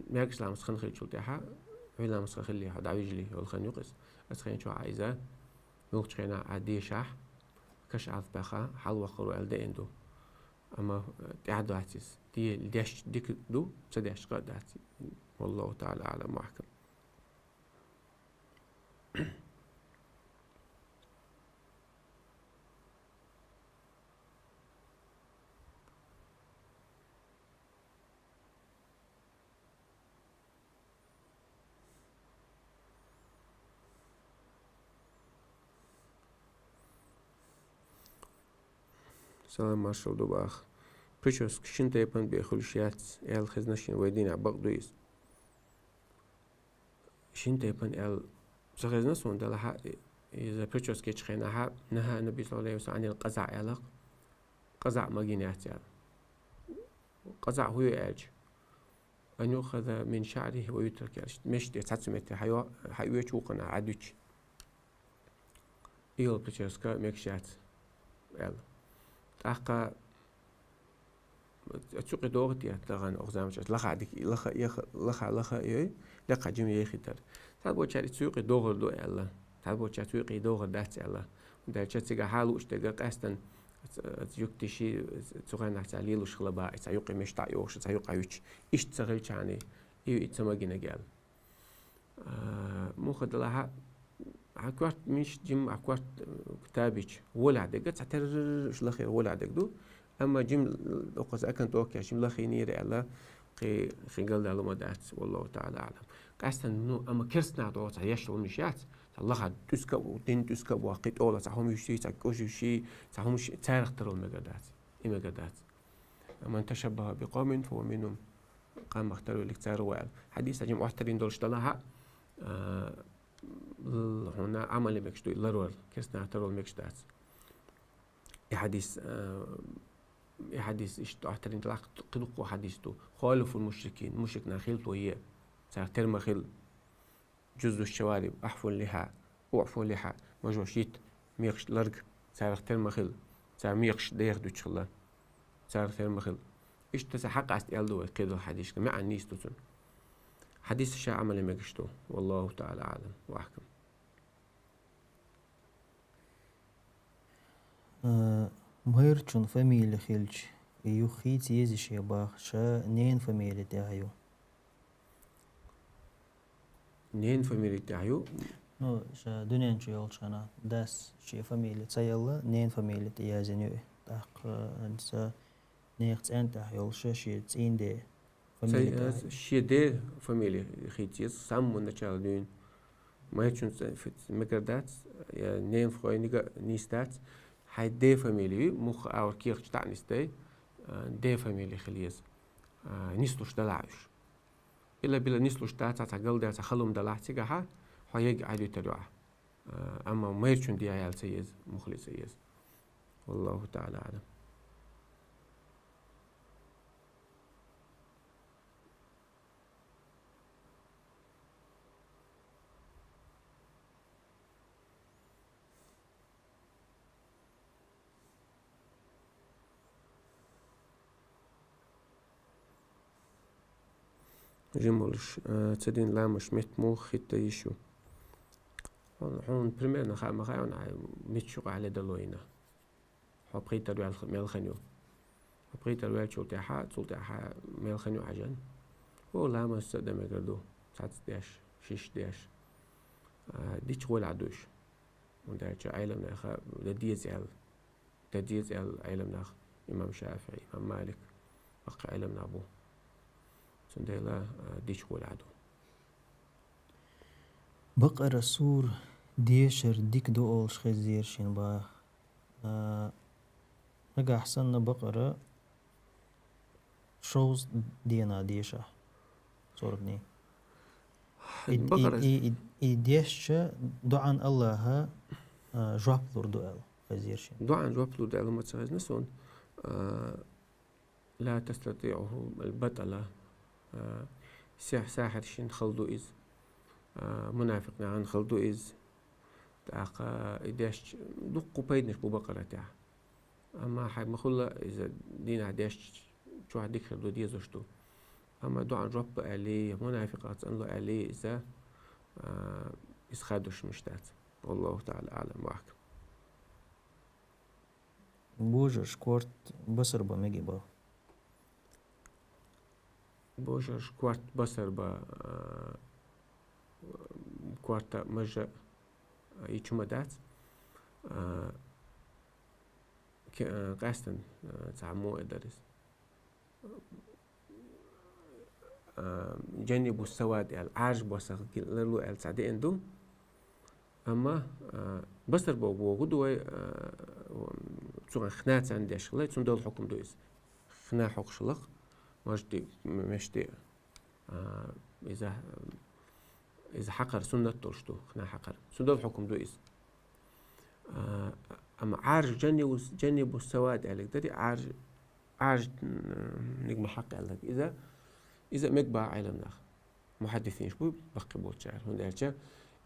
маьркӀаж ламаз хан хилчул тӀаьхьа, вуьй ламаз хан хилли хьо дӀавижили йолу хан юкъа иза. Аса хен чохь а иза, муьлххачу хенахь а дешахь, каш Ӏазапах хьалаваккхалур аьлла деана ду. Амма, э, тӀаьхьа дац иза. Де-, деш дика ду, ца деш къа а дац. Валлаху таӀала аӀлам ва ахкам. Салам, маршалла ду бах. Прическа шина тайпана бен хуьлуш яц аьлла хезна шена, вай динехь бакъ ду иза? Шина тайпана аьлла ца хезна суна, делахьа, иза прическа ечу хенахьа, нахьа Наби саллаллаху алейхи ва саллям, анил къазаӀ аьлла, къазаӀ магийна яц аьлла. КъазаӀ хӀу ю аьлча, ан юхаза мин шаърихи ва ютрак аьлла. Мешан тӀе цхьацца метте хьайо-, хьайоьчу, вукхана Ӏадуьтуш. И йолу прическа мегаш яц аьлла. ТӀаккха цу юкъе догӀу те тахана оха заманчаш лаха дика, лаха, еха-, лаха, лаха йой, лекха жима ехийтар. Цхьаболчара и цу юкъе догӀур ду аьлла. Цхьаболчара цу юкъе догӀур дац аьлла. ХӀунда аьлча цигахь хьала лууш дерг къаьстина, ц-, ц-, юкъ тиши, цу хенахь цара лелуш хила баха, и цхьа юкъе мешан дӀа а йохуш, цхьа юкъа а вуьтуш. Иштта ца хилча хьуна, и, и ца магийнарг аьлла. А, муха делахьа, хьан коьрта миш, жима хьан коьрта, э, кутабича гӀолехь дерг, цхьатерра уьш лахера гӀолехь дерг ду. Амма жима, оха аса акан тӀоккхеш, жима лахийнера аьлла, кхин, кхин галдалла ма дац, валлаху таӀала аӀлам. Къаьстина, ну, амма керстанах догӀу цхьа еш ломниш яц, цхьа лаха тӀуьска а, дин тӀуьска а боху, кхин тӀола цхьа хӀума юьсий, цхьа кӀожа юьсий, цхьа хӀума ш-, царах тарал мегар дац, и мегар дац. Ман ташаббаха би къавмин, фа хува минхум. Къамах тара веллиг цара ву аьлла. Хьадис хьажим охьатарийна долуш далахьа, а, л-, хьуна Ӏамал мегаш ду, ларвар, керстанах тарвал мегаш дац. И хьадис, а, и хьадис иштта охьатарийна далахь, кхидуккхо хьадис ду. Халифул мушрикин, мушрик нах хилто е. Цара тера ма хила. Жуззу шавариб, ахфу лиха, уъфу лиха, важош йита, мекхаш ларг, царах тера ма хила, цара мекхаш деха дуьтуш хила, царах тера ма хила. Иштта сан хьакъаста аьлла ду вай кхидолу хьадисашка, маьӀна нийса ду цуьнан. Хьадис ша Ӏамале мегаш ду. Валлаху таӀала аӀлам ва ахкам. Э, майрачун фамилия хилча, и юха хийца еза шен бах, ша ненан фамилия тӀехь ю. Ненан фамилия тӀехь ю? Ну, ша дуьнен чу йолчу хенахь, дас шен фамилия ца елла, ненан фамилия тӀе язйина ю и. ТӀаккха, э, ца нехан цӀен тӀехь йолуш шен цӀийнан ден фамилия тӀехь ю. Шен ден фамилия хийца еза, с самого начала дуьйна. Майрачун цӀе-, ф-, мегар дац, я ненан фамилига нийса дац. Хьайн ден фамилия ю, муха агӀор кехаташ дӀа а нисдай, а, ден фамилия хила еза. А, нислуш далахь уьш. Ила-била нислуш дац, цхьа галдаьлла, цхьа халум далахь цигахьа, хьо ерг Ӏадуьтур ю ахь. А, амма майрачун ден аьлла ца еза, муххале ца еза. Валлаху таӀала аӀлам. Жималуш, а, ца дина ламазаш меттамуха хӀиттар йиш ю? Хьуна, хьуна примерно хаа ма хаьа, хьуна мичча юкъахь ледарло йина. Хьо пхийттара ваьлла мел хинна ю. Хьо пхийттара ваьллачул тӀаьхьа, цул тӀаьхьа мел хинна ю хьажан. Хьо ламаз ца а дан мегар ду, цхьацца деш, шишша деш. А, дича гӀолехь ду уьш. ХӀунда аьлча Ӏеламнаха дан деза аьлла, дан деза аьлла Ӏеламнах, имам ШафиӀи, имам Малик, баккхий Ӏеламнах бу. Цундела, а, дича гӀолехь ду. Бакъара сура дешар дика ду олуш хезира шена бах. А, нагахь санна Бакъара шовзткъа дийнахь дешахь, сорок дней. И, и, Бакъара и, и, и дешча, доӀан Аллахьа, а, жоп лур ду аьлла хезира шена. ДоӀан жоп лур ду аьлла ма ца хезна суна. А, لا تستطيعه البطلة, а, сихь-, сахьаршна хала ду иза, а, мунафикъ нахана хала ду иза. ТӀаккха и дешча дуккха пайданаш бу Бакъаратехь. Амма хьай ма-хуьллу иза дийнахь дешча чохь дика хир ду, дезаш ду. Амма доӀан жоп лу аьлли, мунафикъах цӀанлу аьлли иза, а, иза хадош миш дац. والله تعالى أعلم وأحكم. Божарша корта басар бан мегий бах? Божарша корта басар бан, а, корта мажа, а, и чу ма дац. А, ке-, а, къаьстина, а, цхьа мо а дара иза. А, джанибу савад аьлла, Ӏаржа босса ларло аьлла цхьа деана ду. Амма, а, басар бан боху ду вай, а, цуьнан хина царна деш хилла, цундела хьукам ду иза. Хина хьокхуш хиларх, мажа тӀе, мешта тӀе, а, иза, иза хьакхар суннат долуш ду, хина хьакхар. Цундела хьукам ду иза. А, амма Ӏаржа джанибу, джанибу савад аьлларг дарий, Ӏаржа, Ӏаржаниг ма хьакха аьлларг. Иза, иза а мега бах Ӏеламнах. Мухьаддисинаш бу баккхий болчара. ХӀунда аьлча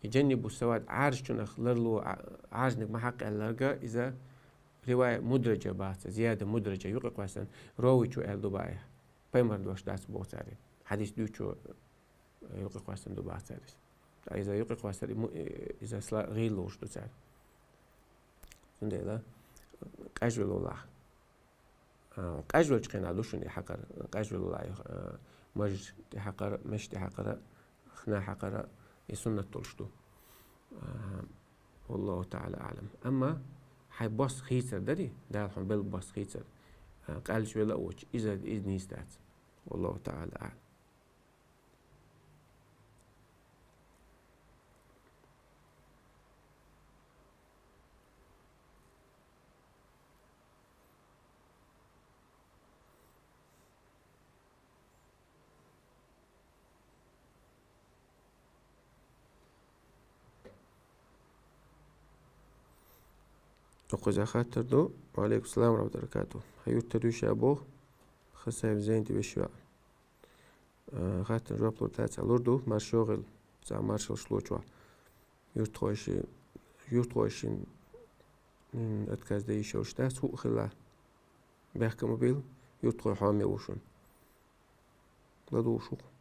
и джанибу савад, Ӏаржачунах ларло, а, Ӏаржаниг ма хьакха аьлларга, иза ривая мудраджа бац, зияда мудраджа, юкъе кхоьссина, ровичо аьлла ду бах. Пайхамаран дош дац боху цара. Хьадис дуьйцучо юкъе кхоьссина ду бах цара иза. Ткъа иза юкъе кхоьссар, и му-, иза сла гӀийла луш ду цара. Цундела къежвелла лахь. А, къежвеллачу хенахь ду шуна и хьакхар, къежвелла лахь, а, мажа тӀе хьакхар, мешта тӀе хьакхар, хина хьакхар, и суннат долуш ду. А, والله تعالى أعلم. Амма хьайн бос хийцар дарий, Дала хьуна белла бос хийцар, а, къаьлча велла а воцуш, иза, иза нийса дац. والله تعالى أعلم. Дуккхаза хаттар ду. Ва алейкум салам ва рахматуллахи ва баракатух. Хьан юртара ю ша боху Хасаев Зейнти вешиа. А, хаттарна жоп лур дац, а, лур ду, марша йогӀийла, цхьа маршаллаш лочохь. Юртхойши-, юртхойшин, м, отказ дан йиш йолуш дац, хӀуъа хилла. Бехке ма бийла, юртхой хьоме ву шуна. ЛадугӀуш ву-кх.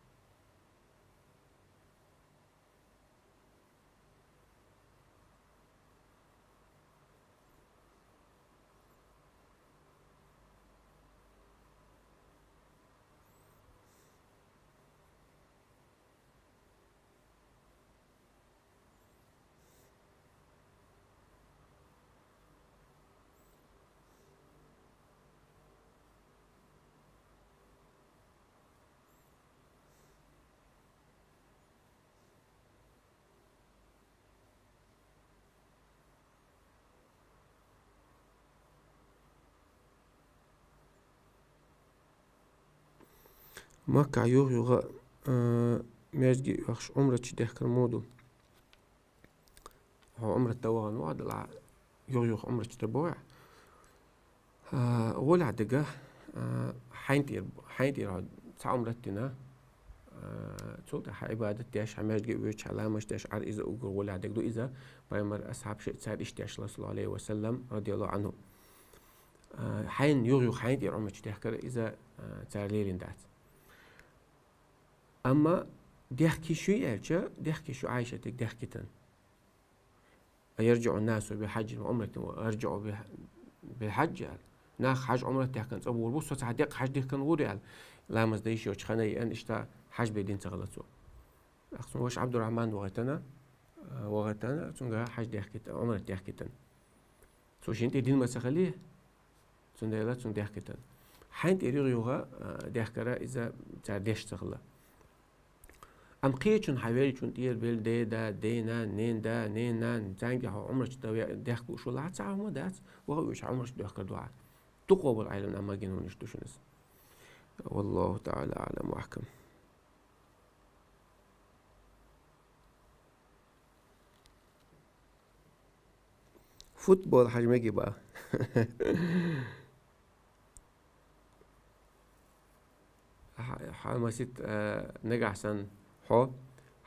Маккахь юха-юха, а, маьждиге оьхуш Ӏумрачу дехкар муха ду? Хьо Ӏумрат дан вахана вахадалахь, юха-юха Ӏумрачу дан боху ахь? А, гӀолехь дерг, а, хьайн тӀера, хьайн тӀера хьо цхьа Ӏумрат дина, а, цул тӀаьхьа хьан Ӏибадат деш, хьан маьждиге а воьдуш, хьан ламазаш деш, Ӏар иза уггар гӀолехь дерг ду иза, пайхамар асхьабаш а цара иштта деш, саллаллаху Ӏалайхи ва саллам, радияллаху Ӏанху. А, хьайна юха-юха хьайн тӀера Ӏумрачу дехкар иза, а, цара лелийна дац. Амма дехке шу аьлча, дехке шу Ӏайшатага дехкитан. «يرجع الناس بحج وعمرة وأرجع بح-، بحج», аьлла. Нах хьаж Ӏумрат дехкан цӀа бовр бу, со цхьа декъа хьаж дехкан вур аьлла. Ламаз дан йиш йолча хана ян иштта хьаж бе дин ца хилла цо. Ахцун ваша Ӏабдурахьман вахийтана, а, вахийтана, цунга хьаж дехкитан, Ӏумрат дехкитан. Цо шин тӀе дин ма ца хилий, цундела цунга дехкитан. Хьайн тӀера югӀа-югӀа, а, дехкара иза цар деш ца хилла. Ам кхечун хьавелчун тӀера бел де да, дена, нен да, нен нан, цанги хьо Ӏумрача да ве-, дехка уш вала, ца хьо ма дац, ваха уьш Ӏумрача дехкар дуа. Дукъо бал Ӏайлам нама гин вуниш душунас. والله تعالى أعلم وأحكم. Футбол хьаж меги ба. Хьа-, хьа масит, э, нагахь сан хьо,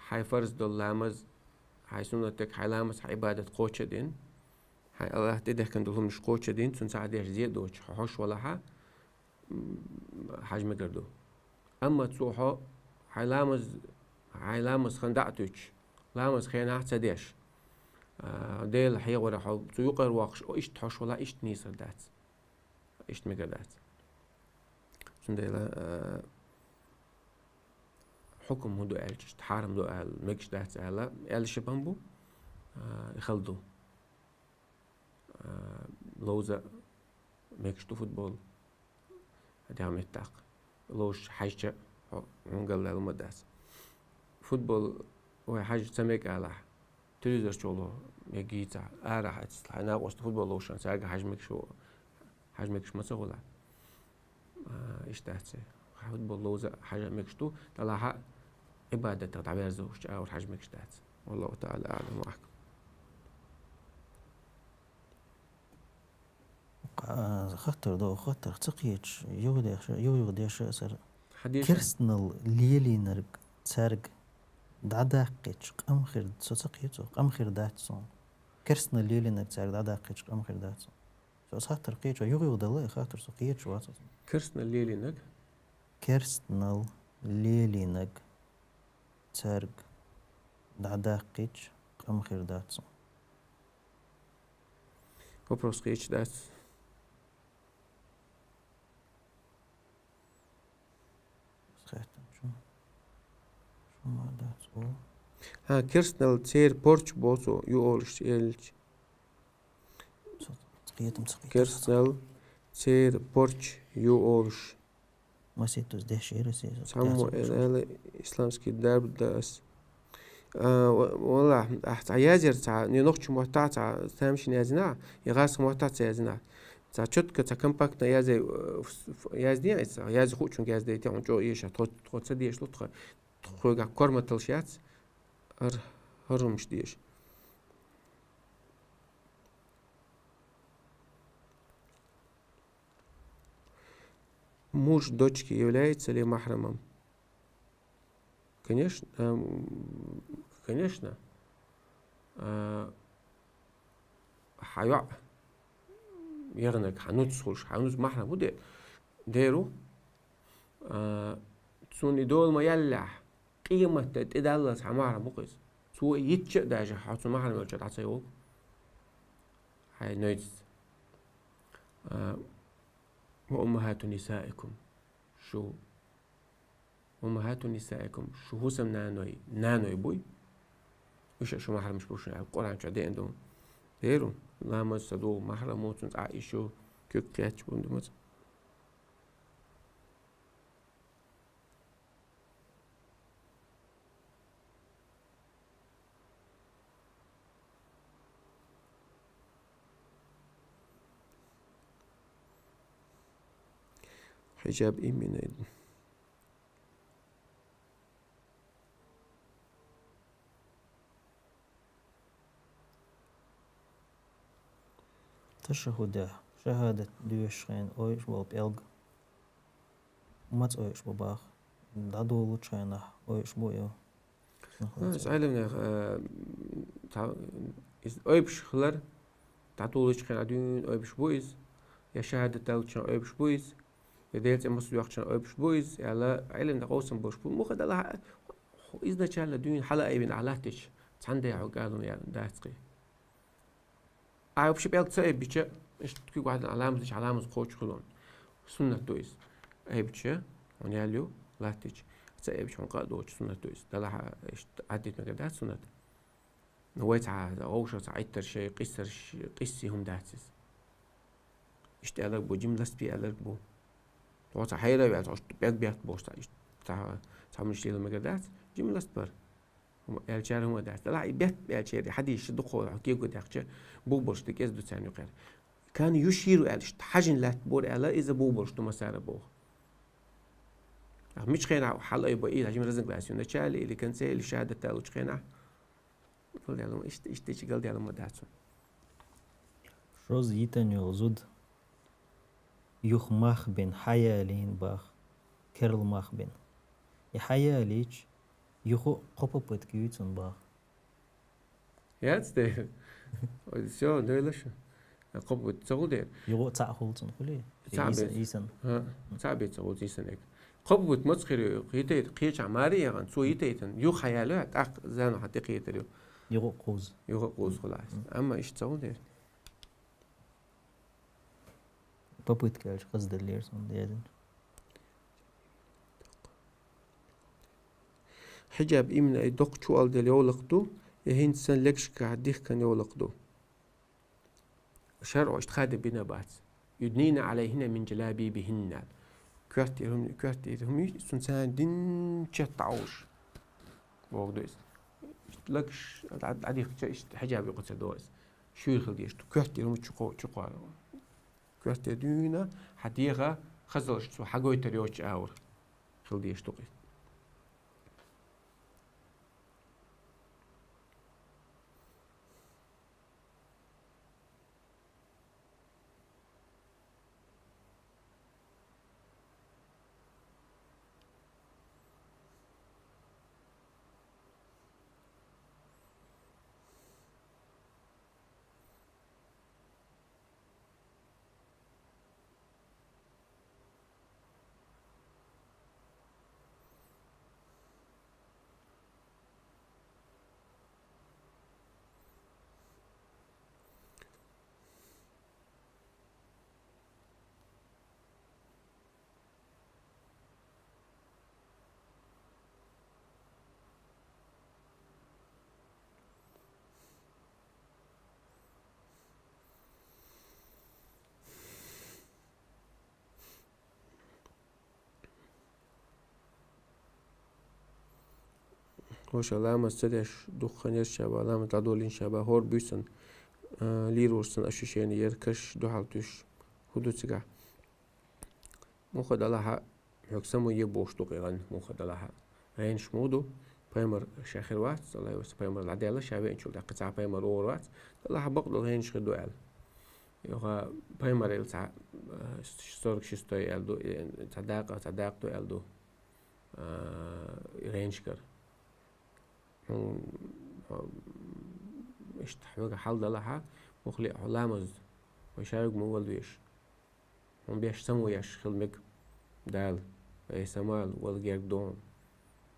хьай фарз дол ламаз, хьай суннатег, хьай ламаз, хьай ибадат кхоча дин, хьай Аллах тӀедехкан дол хӀумнаш кхоча дин, цун цхьа деш зе доч, хьо хьош валахьа, м, хьаж мегар ду. Амма цо хьо хьай ламаз, хьай ламаз хан дӀа а туьч, ламаз хенахь ца деш, а, Дела хьегӀара хьо цу юкъара воккхуш, о, иштта хьош вала, иштта нийсар дац. Иштта мегар дац. Цундела, а, хьукум хӀун ду аьлча, иштта хьарам ду аьлла, мегаш дац аьлла, аьлла ши бан бу, а, и хала ду. А, ловза мегаш ду футбол. Хьадя меттакъ. Ловш хьажча, хьо, хьунгал лелма дац. Футбол вай хьаж ца мег алахь. Телевизор чоло мегийца, ара хьац, хьай накъост футбол ловшан, царга хьаж мегаш, хьаж мегаш ма ца гула. А, иштта дац. Футбол ловза хьажа мегаш ду, талахьа ибадатах дӀаберза уш чӀагӀур хьаж мегаш дац. والله تعالى أعلم وأحكم. Кха-, хаттар до, хаттар ца кхеташ, югӀ деша, югӀ-югӀ деша сар. Хьадеша. Керстанал лелийнарг царг дӀадаккхич, къам хир, со ца кхету, къам хир дац сон. Керстанал лелийнарг царг дӀадаккхич, къам хир дац сон. Со ас хаттар кхету, югӀ-югӀ дала, и хаттар со кхеташ вац. Керстанал лелийнарг? Керстанал лелийнарг царг дӀадаккхич, къам хир дац сон. Вопрос кхеташ дац. Схайтан чу. Шума дац о. Хьа, керстанал цер порч боцу, ю олуш элч. Со-, кхетам ца кхетам. Керстанал цер порч ю олуш. Маситтус деш ирис иза. Цхьаммо эл-, эле исламский дарба даас. А, ва-, валлахь, ахь цхьа язъяр цхьа, не нохчу мотта цхьа тамашийна язйина, я гӀазкхи мотта ца язйина. Цхьа чётко, цхьа компактно язъяй, э, ф-, ф-, язйина айса, язъя хуучунга язйина, те хьун чӀо еша, тхо, тхо ца деш лу, тхо, тхоьга корматалш яц, ар-, хӀарумаш деш. Муж дочки является ли махрамом? Конечно, эм, конечно. А, хьа йоӀ ягӀнаг, хьа нуц хуш, хьа нуц махрам бу де-, деру. А, цунна и дола ма яллехь, къематда тӀедаллалц хьа махрам бу-кх иза. Цо йитча а даже, хьо цу махрам йолча дӀа ца йогӀу. Хьай нойцаца. А, وأمهات نسائكم. Шу. وأمهات نسائكم. Шу хӀусамнаной, наной буй. Уьш а шу махрамаш бу шун аьлла, Къуръан чу деана ду. Деру, ламаз ца дугӀу махрам ву цунца Ӏа и шу куьг кхетча бун ду маца. Хьиджаб именно. Ташаххудехь, шахӀадат доьшучу хенахь ойуш болу пӀелг маца ойуш бу боху? ДӀадолучу хенахь ойуш бу ю? Ну, иза Ӏеламнех, э, цхьа, иза ойуш хилар, дӀадолучу хенахь дуьйна ойуш бу иза, я шахӀадат далучу хенахь ойуш бу иза, Делан цӀи массо йоккхача хана айбеш ба из, аьле, Ӏилман тӀа къовсам болаш ба. Муха далахь а, изначально дуьйна хьалаайбина Ӏа латтача, цхьанне хьога ала яр дац-кх. Ӏа вообще пӀелг ца айбича, иштта куьг вахьдан Ӏа ламаз дича, Ӏа ламаз кхочуш хилон. Суннат да из. Айбича, хьона ял ю, латтача. Ца айбича, хьона къа а доацаш суннат да из. Далахь а, иштта Ӏаддит мегар дац суннат. Ну, вай цхьа, вовшах цхьа Ӏиттар шай, къиссар ш-, къисси хӀума дац из. Иштта аьларг бу, жима ласт бе аьларг бу. Тхо цхьа хьайра ваьлла, тхо иштта пӀелг бетта болаш цхьа, иштта цхьа, цхьа хӀуманаш лела мегар дац, жима ласт бар. ХӀума аьлчара хӀума дац. Далахь а и бетта аьлчара, хьадисаш дукха хьо кего даьккхача, бух болаш да кӀезига ду царна юкъера. Кана юширу аьлча, хьажин лаьтта бора аьле, из бух болаш да массара боху. Ах, мича хенахь хьалаайбо, из хьажим разногласие в начале или конце, или шахӀадат далучу хенахь. Галдаьлла, иштта, иштта дича галдаьлла ма дац хьуна. Шозза йитина йолу зуда юха мах бина, хьаялийна боху, керла мах бина. И хьаялийча, юха а кхо попытка юй цунна боху. Яц те? Ой, всё, дойла шу. Кхо попытка ца гӀулдер. Юха а цхьаъ хуьлу цунна, хуьлий? Цхьаъ бен. Йисан. ХӀаъ, цхьаъ бен ца гӀулцу йисан эк. Кхо попытка маца хир ю, йитайта, кхечахь маре яхана, цо йитайтана, юха хьаяло, тӀаккха заново хьан тӀекхетар ю. Юха а кхузза. Юха а кхузза хуьлу. Мгм. Амма иштта ца гӀулдер. Попытка аьлча хаза деллера суна дезина. Хьиджаб именно и доккха чуалдала йовлакх ду, я хӀинца санна легашкахь дихкан йовлакх ду? ШарӀо иштта хада бина бац. «Юднийна Ӏалайхинна мин джалабибихинна». Коьртера хӀума, коьртера хӀума, цунна царна дин чет дӀаӀовш. Боху ду иза. Иштта легаш дӀа-, дӀадихкича, иштта хьиджаб юкъа ца до иза. Шуьйра хила дезаш ду. Коьртера хӀума чу кхо-, чу кхоьллина. Коьртера дуьйна, хьан дегӀа хазаллаш цо хьагойтур йоцучу агӀор хила дезаш ду-кх иза. ХӀорш ламаз ца деш дукха хан яра ша бах, ламаз дӀадолийна ша бах, хӀора буьйсанна, а, лийр волуш санна ощущение яра, каш дуьхьал туьйсуш. ХӀун ду цигахь? Муха далахь а, хьоьга само е бохуш ду-кх и гӀан, муха далахь а. ГӀенаш муха ду? Пайхамар ша хир вац, Аллах вац, пайхамар дӀадаьлла, ша веанчул тӀаккха цхьа пайхамар вогӀур вац. Далахь а бакъдолу гӀенаш хир ду аьлла. Йоха, пайхамар элла цхьа, а, сорок шестой аьлла ду, э, цхьа дакъа, цхьа дакъа ду аьлла ду, а, гӀенашкара. ХӀун, хьо, иштта хьоьга хьал далахь а, муха лиъ хьо ламаз, вай ша вуьгу ма вала веш. Хьуна беш само еш хила мега Дала. Ай, самал, вала герга ду хьуна.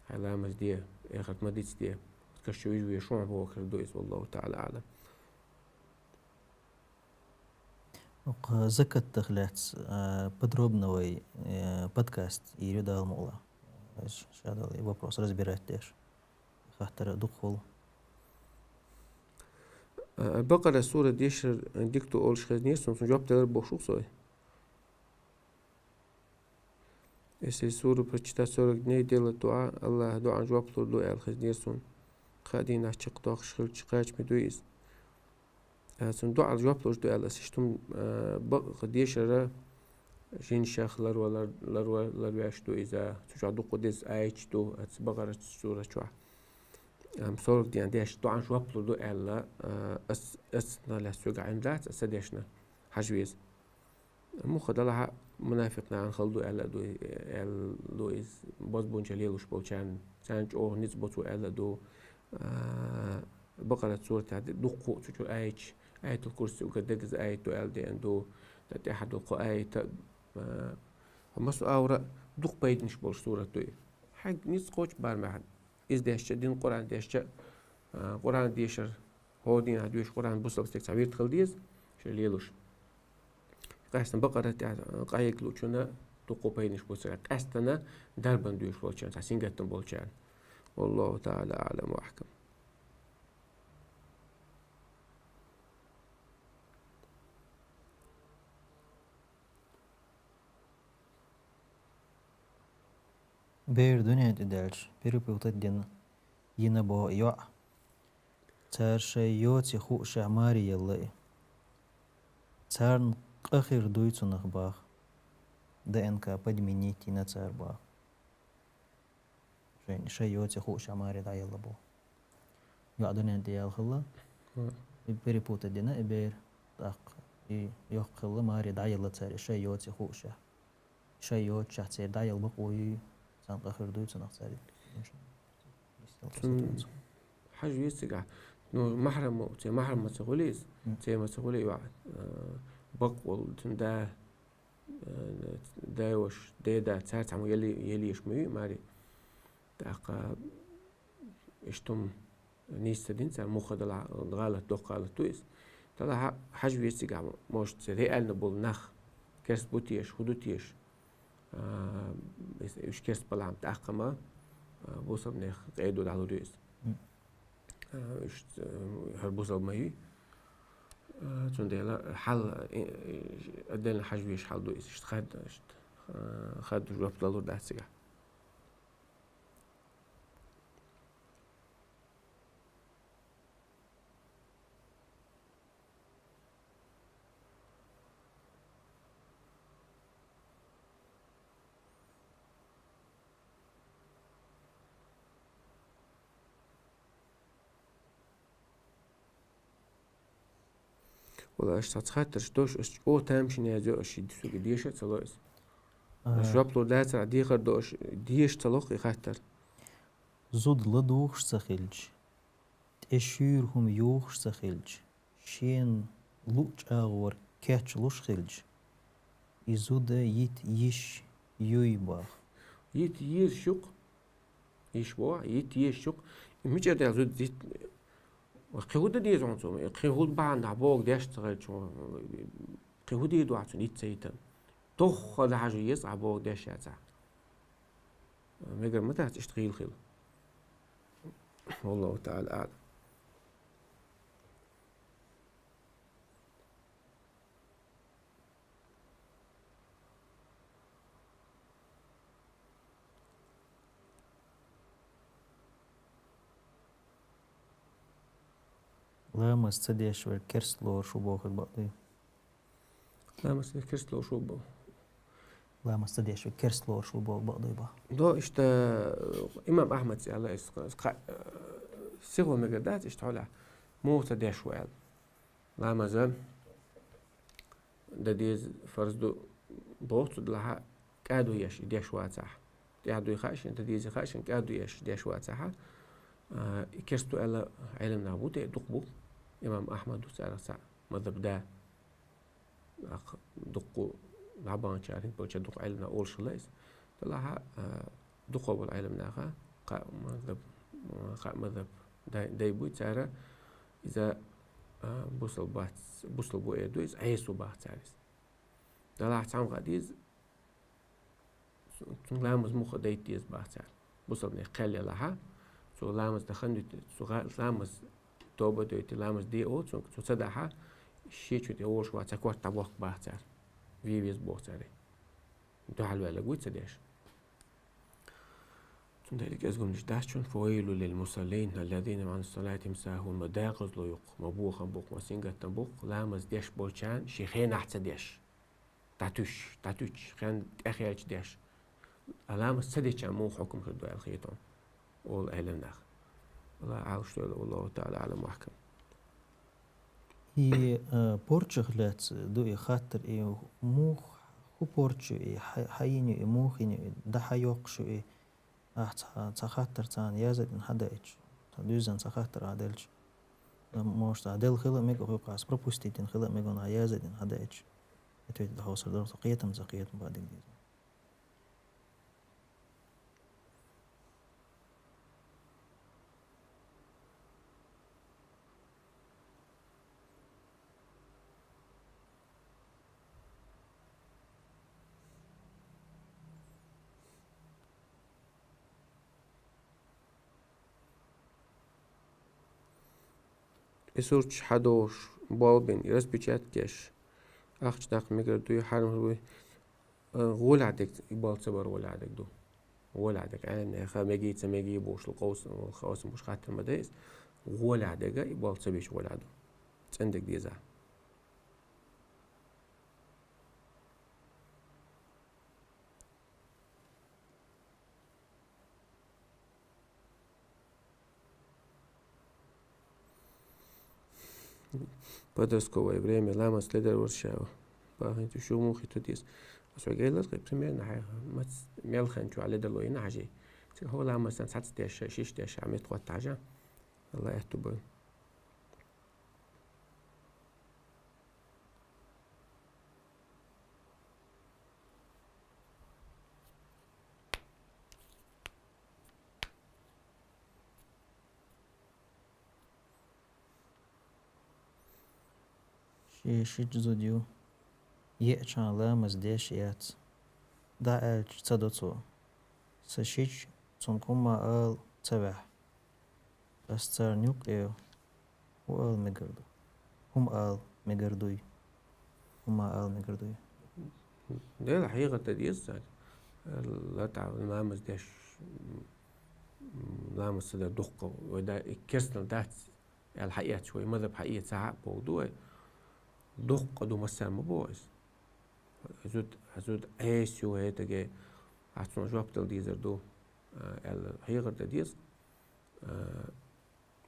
Хьайн ламаз де, эхарт ма дицде. Каш чу вижа веш хьуна бохург ду иза, валлаху та'ала а'лам. Укх закаттах лаьцна, а, подробно вай, э, подкаст йийр ю Дала мукъ лахь. Ш-, ша Дала и вопрос разбирать деш. Хаттар дукха хуьлу. А, Бакъара сура дешар дика ду олуш хезнера суна, цунна жоп делар бохуш ву со. Если суру прочитать сорок дней, делать дуа, Аллаха дуӀан жоп лур ду аьлла хезнера суна. Кхаа дийнахь чекхдоккхуш хилча кхачаме дуй иза. А, цунна дуӀал жоп луш ду аьлла аса иштта хӀума, а, бакъ дешара жинашах ларва-, лар-, ларва-, ларвеш ду иза. Цу чохь дуккха деза аяташ ду, оцу Бакъара сура чохь. Ам, сорок ден деш дуӀан жоп лур ду аьлла, а, ас, ас наллаьцна соьга Ӏин дац, аса дешна хьажа веза. Муха далахь а, мунафикъ нахана хала ду аьлла а ду, аьлла ду иза, бозбунчалла лелош болчарна, царна чӀогӀа ницкъ бо цо аьлла а ду. А, Бакъарат суратехь дуккха а цу чу аяташ, Аятул Курси уггар дегаза аят ду аьлла деана ду. Дан тӀаьхьа долу кхо аят а, а, Массо а агӀор дукха пайданаш болаш сурат да из. Хьайга низ кхочу бармехь. Из дешча, дин Къуръан дешча, а, Къуръан дешар, хӀора дийнахь доьшуш Къуръан бусалба стаг цхьа вирд хила деза, шен лелаш. Къаьстина Бакъара тӀехь, а, къахьега лучунна дукха пайданаш бу цигахь. Къаьстина дарбан доьшуш волчарна, цхьа сингаттам болчарна. Валлаху таӀала аӀлам ва ахкам. Бер дуьнен тӀе даьлча, перепутать дина, йина боху йоӀ. Цара шайн йоций хуушехь маре елла и. Царна къа хир дуй цунах баха. Д Н К подменить йина цара баха. Шайн, шайн йоций хуушехь маре дӀаелла боху. ЙоӀ дуьнен тӀе яьлла хилла. Хм. И перепутать дина и бер. ТӀаккха и йоккха хилла, маре дӀаелла цара и шайн йоций хуушехь. Шайн йоцчехь церан дӀаелла бакъо юй, царна къа хир дуй цунах цара. Цун хьажа веза цигахь. Ну, махьрам ма, церан махьрам ма ца хуьлий иза. Мгм. Церан ма ца хуьлий ваӀ, а, бакъ волу, цуьнан да, а, дайваш, деда, цара цхьаммо ели-, елийша ма юй маре. ТӀаккха иштта хӀума нийса ца дина цара, муха дала гӀалат, доккха гӀалат ду иза. Делахь хьажа веза цигахь, может, церан реально болу нах керста бу теша, хӀун ду теша. А, уьш керста балахь тӀаккха ма, а, бусалбанех къедо дӀалур ю иза. Мгм. А, уьш, а, хӀара бусалба ма юй. А, цундела хьал, э, э, отдельно хьажа везаш хьал ду иза. Иштта хадда, иштта, а, хадда жоп далур дац цигахь. Валла, аша цхьацца хаттарш дош, аса чӀогӀа тамашийна язйо, аша ши дисуга деша а ца ло иза. Ага. Аша жоп лур дацара, дехар до аша, деша ца ло и хаттар. Зуда ладугӀуш ца хилча, тӀе шуьйра хӀума юхуш ца хилча, шена луъу чӀагӀор кечлуш хилча, и зуда йита йиш юй баха. Йита езаш ю-кх. Йиш боху, йита езаш ю-кх. И мичара дела зуда йита? Кхин хӀун дан деза хьуна цо? Кхин хӀун бахьана дӀабогу деш ца хилча, кхин хӀун дийр ду ахь цунна йита ца йитан? Дохха дӀахьажа еза ахь богу деш яцахь. Мегар ма дац иштта гӀийла хила. Валлаху таӀала аӀлам. Ламаз ца деш верг керста лоруш ву бохург бакъ дуй? Ламаз ца деш керста лоруш ву бо-, Ламаз ца деш верг керста лоруш ву бохург бакъ дуй боху? До, иштта, имам Ахьмада аьлла, иза кха-, кха-, сихо мегар дац, иштта хьолехь, муха ца деш ву аьлла. Ламаза дан деза фарз ду боху, цу делахь кӀадо еш, и деш вацахь. ТӀаьхьа дуй хаьа шена, дан дезий хаьа шена, кӀадо еш, деш вацахь. А, и керста ду аьлла Ӏеламнах бу, тӀе дукха бу. Имам Ахьмад ду царах цхьаъ, мазхӀаб да. Акх, дукха дӀабаханчара, хӀинца болчара дукха Ӏеламнах олуш хилла иза. Делахь, а, дукха болу Ӏеламнаха кхаа мазхӀаб, кхаа мазхӀаб дай, дай буй цара, иза, а, бусалба бац, бусалба ву эр ду, иза Ӏеса ву баха цара иза. Делахь цхьамма хаа деза, цунна ламаз муха дайта деза баха цара. Бусалбанех кхел ялахь, цо ламаз дахана дуьту, цо гӀа-, ламаз тоба а дойту, ламаз де а олу цунга, цо ца дахь, шен чу тӀе волуш вац, цхьа корта дӀабохку баха цара. Вен веза боху цара. Дуьхьал ваьлларг вуй ца деш. Цундела кӀезгамнаш дац шуна: «Фавайлун лил мусаллин, аллазина ан салатихим сахун», ма декъазло ю-кх, ма бохам бу-кх, ма сингаттам бу-кх, ламаз деш болчарна шен хенахь ца деш. ДӀатуьйсуш, дӀатуьйсуш, хен тӀехаьлча деш. Ламаз ца дечарна муха хьукам хир ду аьлла хета хьуна, олу Ӏеламнаха. Аллах Ӏалаш дойла, валлаху таӀала аӀлам ва ахкам. И, э, порчах лаьцна ду и хаттар, и муха, хӀун порча ю и, хьа-, хьан йина ю и, муха йина ю и, дӀа хьан йоккхуш ю и, ахь цхьа, цхьа хаттар царна яза а дина хьадаийтуш, цхьа дуьззина цхьа хаттар ахь делча, может, ахь делла хила а мега хьуна, ас пропустить дина хила а мега хьуна, ахь яза а дина хьадаийтуш, ответить дӀахьовсур дара, со кхетам, ца кхетам бадиг деза. И сурташ хьадохуш, болх бина, и распечатка еш, ахча даккха мегар дуй, хьарам хир буй, э, гӀолехь дерг, и болх ца бар гӀолехь дерг ду. ГӀолехь дерг, Ӏеламнаха мегий, ца мегий бохуш, къовсам, къовсам беш хаттар ма дай иза. ГӀолехь дерг, и болх ца бечу гӀолехь ду. ЦӀена дерг деза. Подростковое время, ламаз ледара вара ша. Бахинчу шу мухи тудис. Ас вегайлар кхе примерно хьайха. Мац мелхан чу ледарло йина хьажи. Ци хо ламаз сан сац деша, шиш деша, мет хот хьажа. Алла этту бу. Шен шича зуда ю, еачхьана ламаз деш яц. ДӀа аьлча ца до цо. Сан шича цунга хӀумма ала ца ваьхьа. Ас царна юккъе хӀун ала мегар ду? ХӀума ала мегар дуй? ХӀума ала мегар дуй? Дела хьехар дан деза цара. Латта ламаз деш, м, ламаз ца дар дуккха, вай да, и керстанал дац аьлла хьаэцча, вай мазхӀаб хьаэца хьа а боху ду вай. Дуккха ду массарна ма боху иза. Зуда, зуда Ӏеса ю хӀетаге, ахь цунна жоп дала дезар ду, а, аьлла хьехар дан деза. А,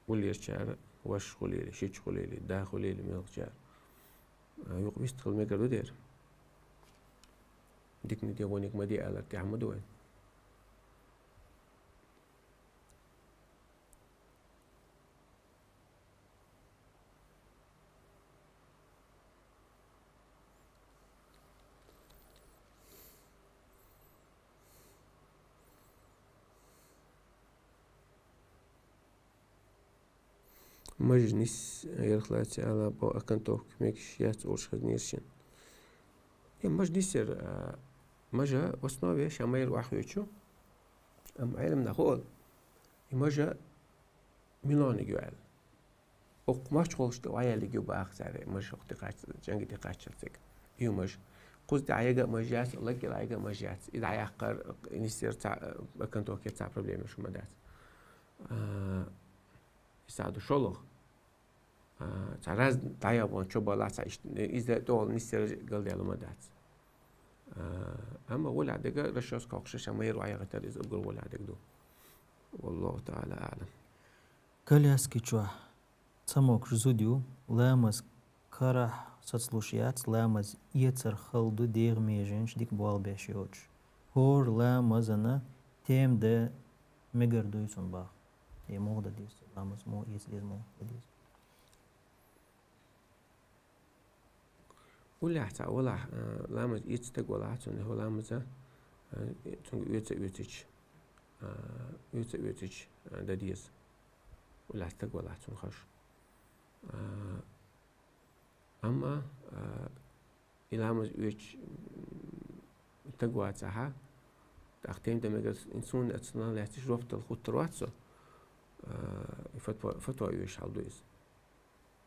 уллерчара, ваша хуьлийла, шича хуьлийла, да хуьлийла мелхачара. А, юкъа вистхила мегар ду дера. Диканиг де, вониг ма де алар тӀехь ма ду вайн. Мажа нис ярх лаьцна ала бо окантовка мегаш яц олуш хезнера шен. Э, мажа нис яр, а, мажа в основе ша майра охьахоьчу, амма Ӏеламнаха олу, и мажа миллиониг ю аьлла. Окху мачхьолаш тӀе ваяллиг ю баха цара, мажа хӀокху тӀе кхаччалц, чӀанга тӀе кхаччалц цига. Ю мажа. Кхуза тӀе Ӏайга а мажа яц, лаккъе Ӏайга а мажа яц. И дӀаяккхар, нисъяр ца, окантовкера цхьа проблема шу ма дац. А, и саду шолгӀа. А, цхьа раз дӀаявбан чо бала цхьа ишт-, иза тӀехула нисъяр галдаьлла ма дац. А, амма гӀолехь дерг расчётка хьокхуш ша майра ваягӀийтар иза уггар гӀолехь дерг ду. Валлаху таӀала аӀлам. Коляски чохь ца могуш зуда ю, ламаз карахь сацалуш яц, ламаз эцар хала ду дегӀан меженаш дика болх беш йоцуш. ХӀора ламазана тема дан мегар дуй цунна баха. Е муха дан деза, ламаз муха эца деза, муха дан деза. Уллехь цхьа валахь, а, ламаз эца стаг валахь, цунна хӀо ламаза, а, цунга оьца а оьцича, а, оьца а оьцича, а, дан деза. Уллехь стаг валахь цунна хаш. А, амма, а, и ламаз оьцуш, м, стаг вацахьа, тӀаккха тема дан мегар, ин суна ацунна лаьцна жоп дала хӀуттур вац со, а, и фатва, фатва оьшуш хьал ду иза.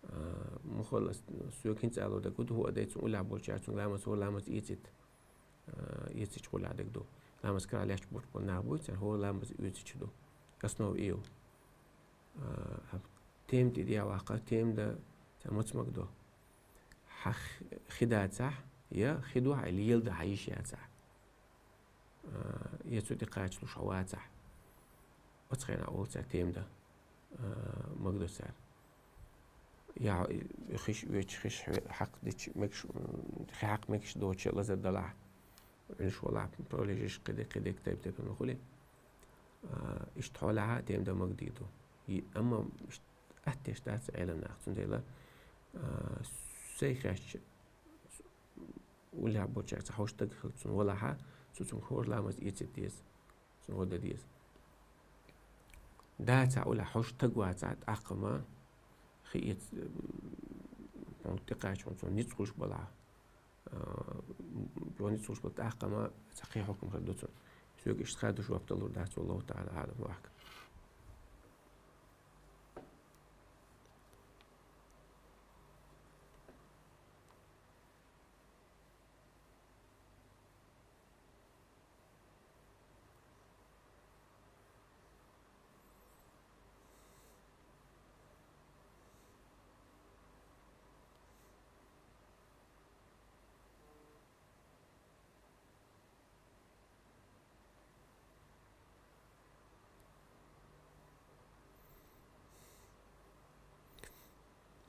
А, мухаллас, соьга хӀинца ало дагу ду, хӀу а дай цунна уллехь болчара, цунга ламаз, хӀора ламаз эцит, а, эцича гӀолехь дерг ду. Ламаз кара лаьтташ буртбан нах буй, цара хӀора ламаз оьцича ду. Основа и ю. А, тема тӀе де ваккха, тема дан цара маца мага до. Хьан хи дацахь, я хи ду хьан лела дан хьан йиш яцахь. А, я цу тӀе кхачалуш хьо вацахь. Оцу хенахь олу цара тема дан, а, мага до цара. Я хиш оьцуш, хиш хьакъ дича мегаш, м, хи хьакъ мегаш доцуш лазар далахь, Ӏуьллуш валахь, пролежишка кхидерг, кхидерг тайп-тайпана хуьлий. А, иштта хьолехьа тема дан мага дийр ду. И, амма иштта аттеш дац Ӏеламнаха, цундела, а, сайн хьаьжча, уллехь болчаьрца хьо стаг хила цунна валахьа, цу цунга хӀора ламаз эцийта деза, цунна гӀо дан деза. Дацахь уллехь хьо стаг вацахь, тӀаккха ма хи эца, м, хьуна тӀекхача, хьуна цунна ницкъ хуьлуш балахьа. А, м, хьуна ницкъ хуьлуш бала тӀаккха ма цхьа кхин хьукам хир ду цунна. Соьга иштта хадуш жоп далур дац, валлаху таӀала аӀлам, вахка.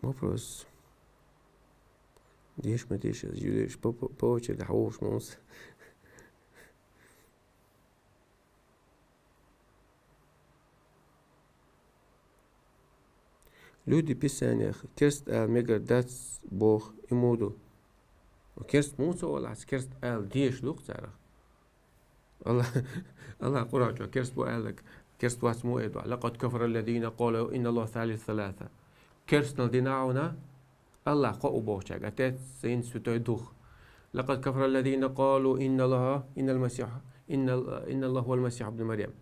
Вопрос. Деша ма деша, юдеш по, по, по очереди хьовш муса. Люди Писаниех керст ала мегар дац боху и муха ду? Керст муха ца олу ахь, керст ала дезаш ду-кх царах. Аллах, Аллах Къуръан чохь керст бу аьлларг, керст вац муха эр ду ахь? «Лакъад кафара аллазина къалу инна Аллаха салису саласа». Керстанал дина хьуна Аллах кхоъ ву бохучаьрга, Отец, Сын, Святой Дух. «Лакъад кафара аллазина къалу инна Аллаха, иннал Масиха, иннал, инна Аллаха хуал Масиха ибн Марьям».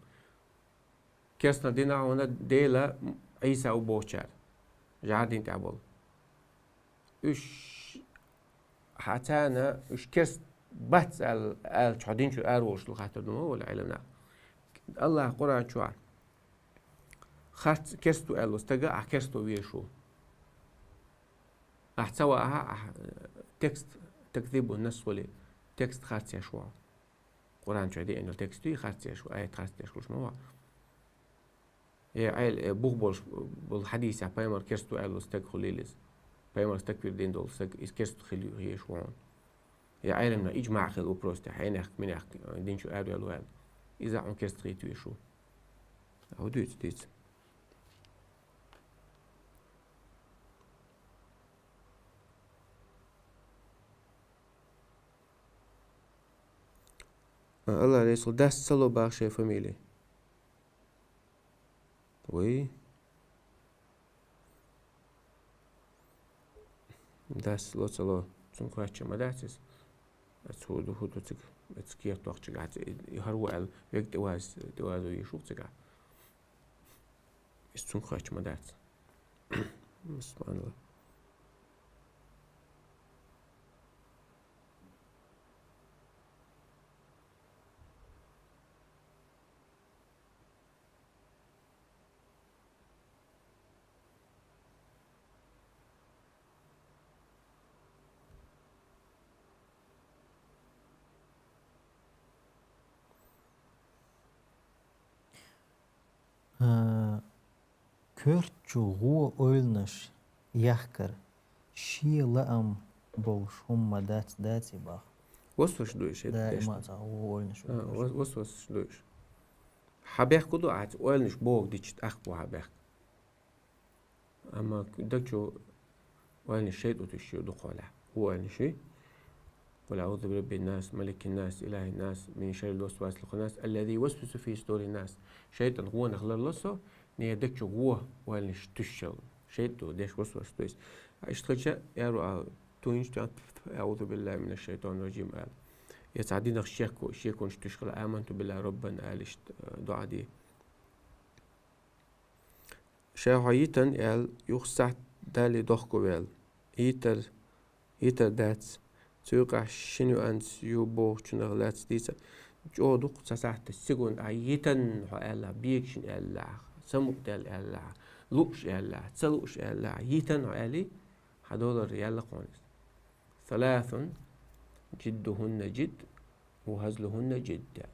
Керстанал дина хьуна Дела Ӏийса ву бохучара, жӀар дин тӀехь болу. Уьш хьан царна, уьш керст бац аьлла, аьлла, хьо дин чу ара волуш ду хаттар ду ма волу Ӏеламнах. Аллах Къуръан чохь харц керст ву аьлла стага ахь керст ву везаш ву. Ахь ца вахь, ахь текст, такзибу насс хуьлий, текст харц еш ву. Къуръан чохь деана текст дуй, харц еш ву, аят харц еш ву, ма вахь. Я Ӏел-, э, бух болуш болу хьадисехь пайхамар керст ву аьлла стаг хуьлийла иза. Пайхамарс такфир дина долу стаг, иза керст хила езаш ву хьуна. Я Ӏеламна иджмаъ хила ву просто, хьенех, минех, дин чу ара ваьлла ву аьлла. Иза хьуна керст хийта везаш ву. А хӀун дуьйцу, дуьйцу? А, Алла реза хуьлда, дас ца ло боху шайн фамили. Вай. Дас ло ца ло, цунна кхоьчча ма дац иза. Аса хӀун ду, хӀун ду цига? Аса кехат доккхучигахь, и хӀара ву аьлла, вега тӀе ваз-, тӀе вазо йиш ву цигахь. Иза цунна кхоьчча ма дац. Субханалла. А, коьрта чу гӀо ойланаш яхкар шен лаам болуш хӀумма дац, даций боху? Васвас ду уьш, хӀета деш ду. Даима цхьа гӀо ойланаш. А, вас-, васвасаш ду уьш. Хьан бехк ду ахь, ойланаш боху дича, тӀаккха бу хьан бехк. Амма даг чу ойланаш шайтӀа туьйсуш ю дукхахьолахь. ХӀун ойланаш ю? «Къул аӀузу би раббин нас, маликин нас, илахин нас, мин шаррил васвасил ханнас, аллази ювасвису фи судурин нас». ШайтӀан гӀонах ларло со, нера даг чу гӀо ойланаш туьйсуш йолу. ШайтӀа ду деш васвас ду иза. Иштта хилча, аьрру а туйнаш тӀе, «АӀузу биллахи минаш шайтанир раджим», ала. Я цхьа динах шеко, шеконаш туьйсуш хила, «Аманту биллахи раббан», ала иштта, э, дуӀа де. Ша хьо йитан аьлла, юха сахьт дале дохко ваьлла. Йитар, йитар дац. Цу юкъахь шина юанца ю бохучунах лаьцна дийца. ЧӀогӀа дукха ца сахьт, секунд а йитан хьо аьлла, бегашина аьлла, самукъадаьлла аьлла, лууш аьлла, ца лууш аьлла, йитан хьо аьлли, хьан долара яьлла кхунна иза. «Саласун жиддухунна жидд, ва хазлухунна жидд».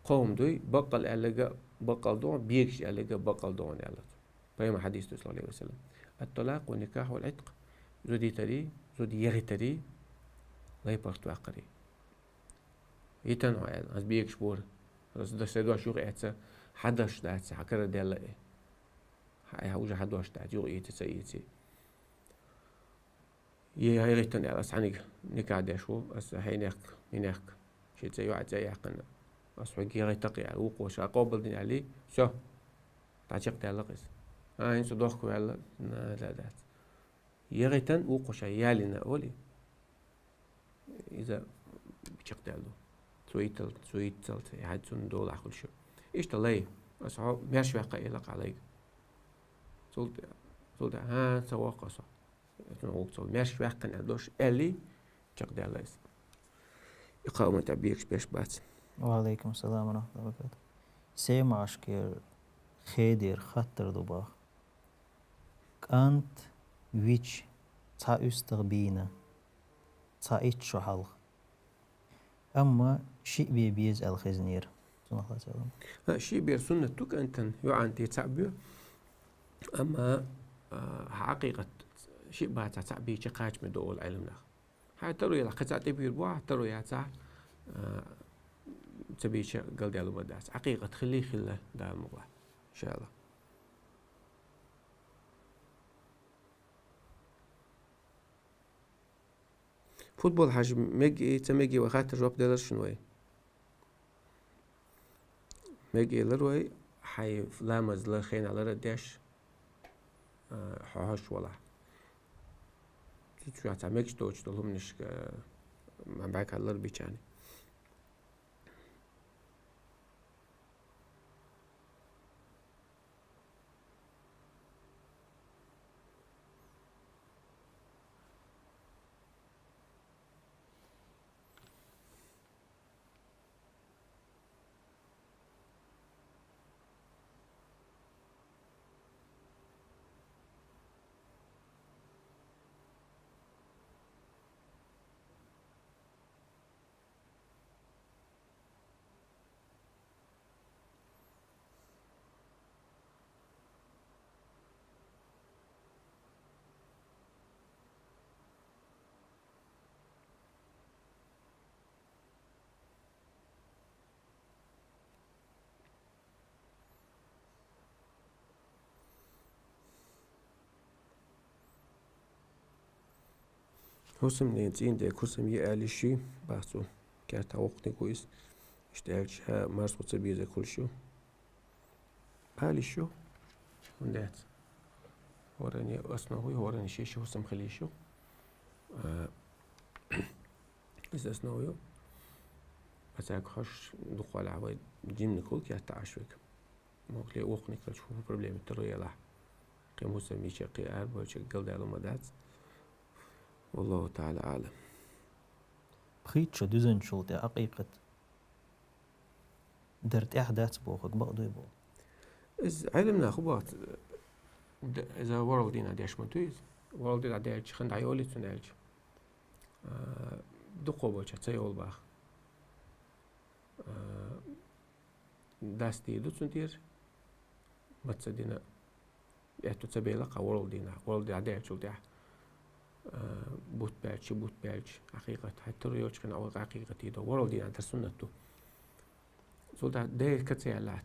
Кхо хӀума дуй, баккъал аьлларг а баккъал ду хьуна, бегаш аьлларг а баккъал ду хьуна аьлла цо. Пайхамар хьадис ду, саллаллаху Ӏалайхи ва саллам: «Ат-талакъу никахьул Ӏиткъ». Зуда йитари, зуда ягӀийтари лай паргӀат ваккхари. Йитан хьо аьлла, ас бегаш бора. Ас д-, сайн дош юха эцна, хьан дош дац, хьан кара даьлла и. Хьан, хьан уже хьан дош дац, юха эций, ца эций. Е, хьайгӀиттина аьлла, ас хьаниг никахь деш ву, ас хьенехк, минехк, ши цӀе йоӀ цӀе яьккхина. Ас хьоьга егӀиттакх аьлла, вукхо ша къобалдина аьлли, всё, дӀачекхдаьлла иза. А, хӀинца дохко ваьлла, на, да, дац. ЕгӀиттина вукхо ша ялийна олий, иза чекхдаьлла ду. Цо йиттал-, цо йитталц, хьаьдда цунна долахь хуьлуш ю. Иштта лай, ас хьо маьрша ваьккха элакъа лайга. Цул тӀе-, цул тӀе, хӀан, ца воккху со. Цунах гӀуллакх ца ло. Маьрша ваьккхина аьлла дош аьлли, чекхдаьлла иза. И кхааман тӀехь бегаш берш бац. Ва Ӏалайкум салам ва рахматуллахи ва баракатух. Семашкера хедера хаттар ду боху. КӀант вича цхьа уьстагӀ бийна, цхьа итт шо хьалха. Амма шиъ бен беза аьлла хезнера. Цунах лацар ду. А, шиъ бер суннат ду кӀантан, йоӀан тӀе цхьаъ боь. Амма А, хьа Ӏакъикъат шиъ бацахь, цхьаъ бийча кхачаме ду олу Ӏеламнаха. Хьайн таро елахь, кхин цхьаъ тӀебийр бу ахь, таро яцахь, а, ца бийча галдаьлла ма дац. Ӏакъикъат хилий хилла, Дала мукъалахь. Иншаллах. Футбол хьажа мега, ца мега вай хаттар жоп делар шуна вай. Мега лар вай, хьайн ламаз лар хенахь лар а деш, а, хьо хьожуш валахь. Цу чохь цхьа мегаш доцуш долу хӀуманашка, а, ма баьхкал лар бичани. ХӀусамнен цӀийнан дерг хӀусам е аьлла йиш юй, бах цо. Кертахь воккханиг ву иза. Иштта аьлча, ша марсхо ца безарг хуьлуш ю. Ала йиш ю. ХӀунда аьлча хӀоранна основа ю, хӀоранна шен-шен хӀусам хила йиш ю. А, иза основа ю. Аса хьожуш дукхахьолахь вай жиманиг хуьлу кертахь Ӏаш верг. Могуш ле воккханиг хилча хӀун проблема, таро елахь. Кхин хӀусам йича, кхин арабевлча галдаьлла ма дац. Валлаху таӀала аӀлам. Пхийтта шо дуьзначул тӀе Ӏакъикъат дар тӀехь дац бохург бакъ дуй боху? Иза Ӏеламнаха боху, д-, иза ворхӀалгӀа дийнахь деш ма ду иза. ВорхӀалгӀа дийнахь даьлча, хин дӀайолий цунна аьлча. А, дукхахболчара ца йолу баха. А, дас дийр ду цунна тӀера, маца дина, аьтту ца бела кхин ворхӀалгӀа дийнахь, ворхӀалгӀа дийнахь даьллачул тӀаьхьа, а, бутт баьлча, ши бутт баьлча, Ӏакъикъат, хьайн таро йолчу хенахь Ӏакъикъат йийр ду, ворхӀалгӀа дийнахь дар суннат ду. Цул тӀаьхьа дерриг ца яьлла,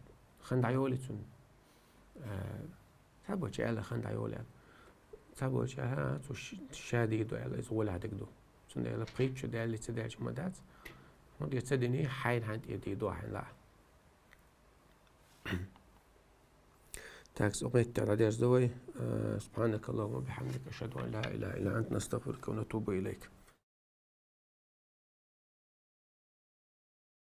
хин дӀайолий цунна. А, цхьаболчара аьлла, хин дӀайолий аьлла. Цхьаболчара, хӀа, цо ш-, ша дийр ду аьлла, иза гӀолехь дерг ду. Цундела пхийтта шо даьллий ца даьлча ма дац. ХӀунда аьлча ца диний, хьайна хьайн тӀера дийр ду ахь хьайна лаахь. Так, со метта дӀадерза вай. Э, سبحانك اللهم وبحمدك، أشهد أن لا إله إلا أنت، نستغفرك ونتوب إليك.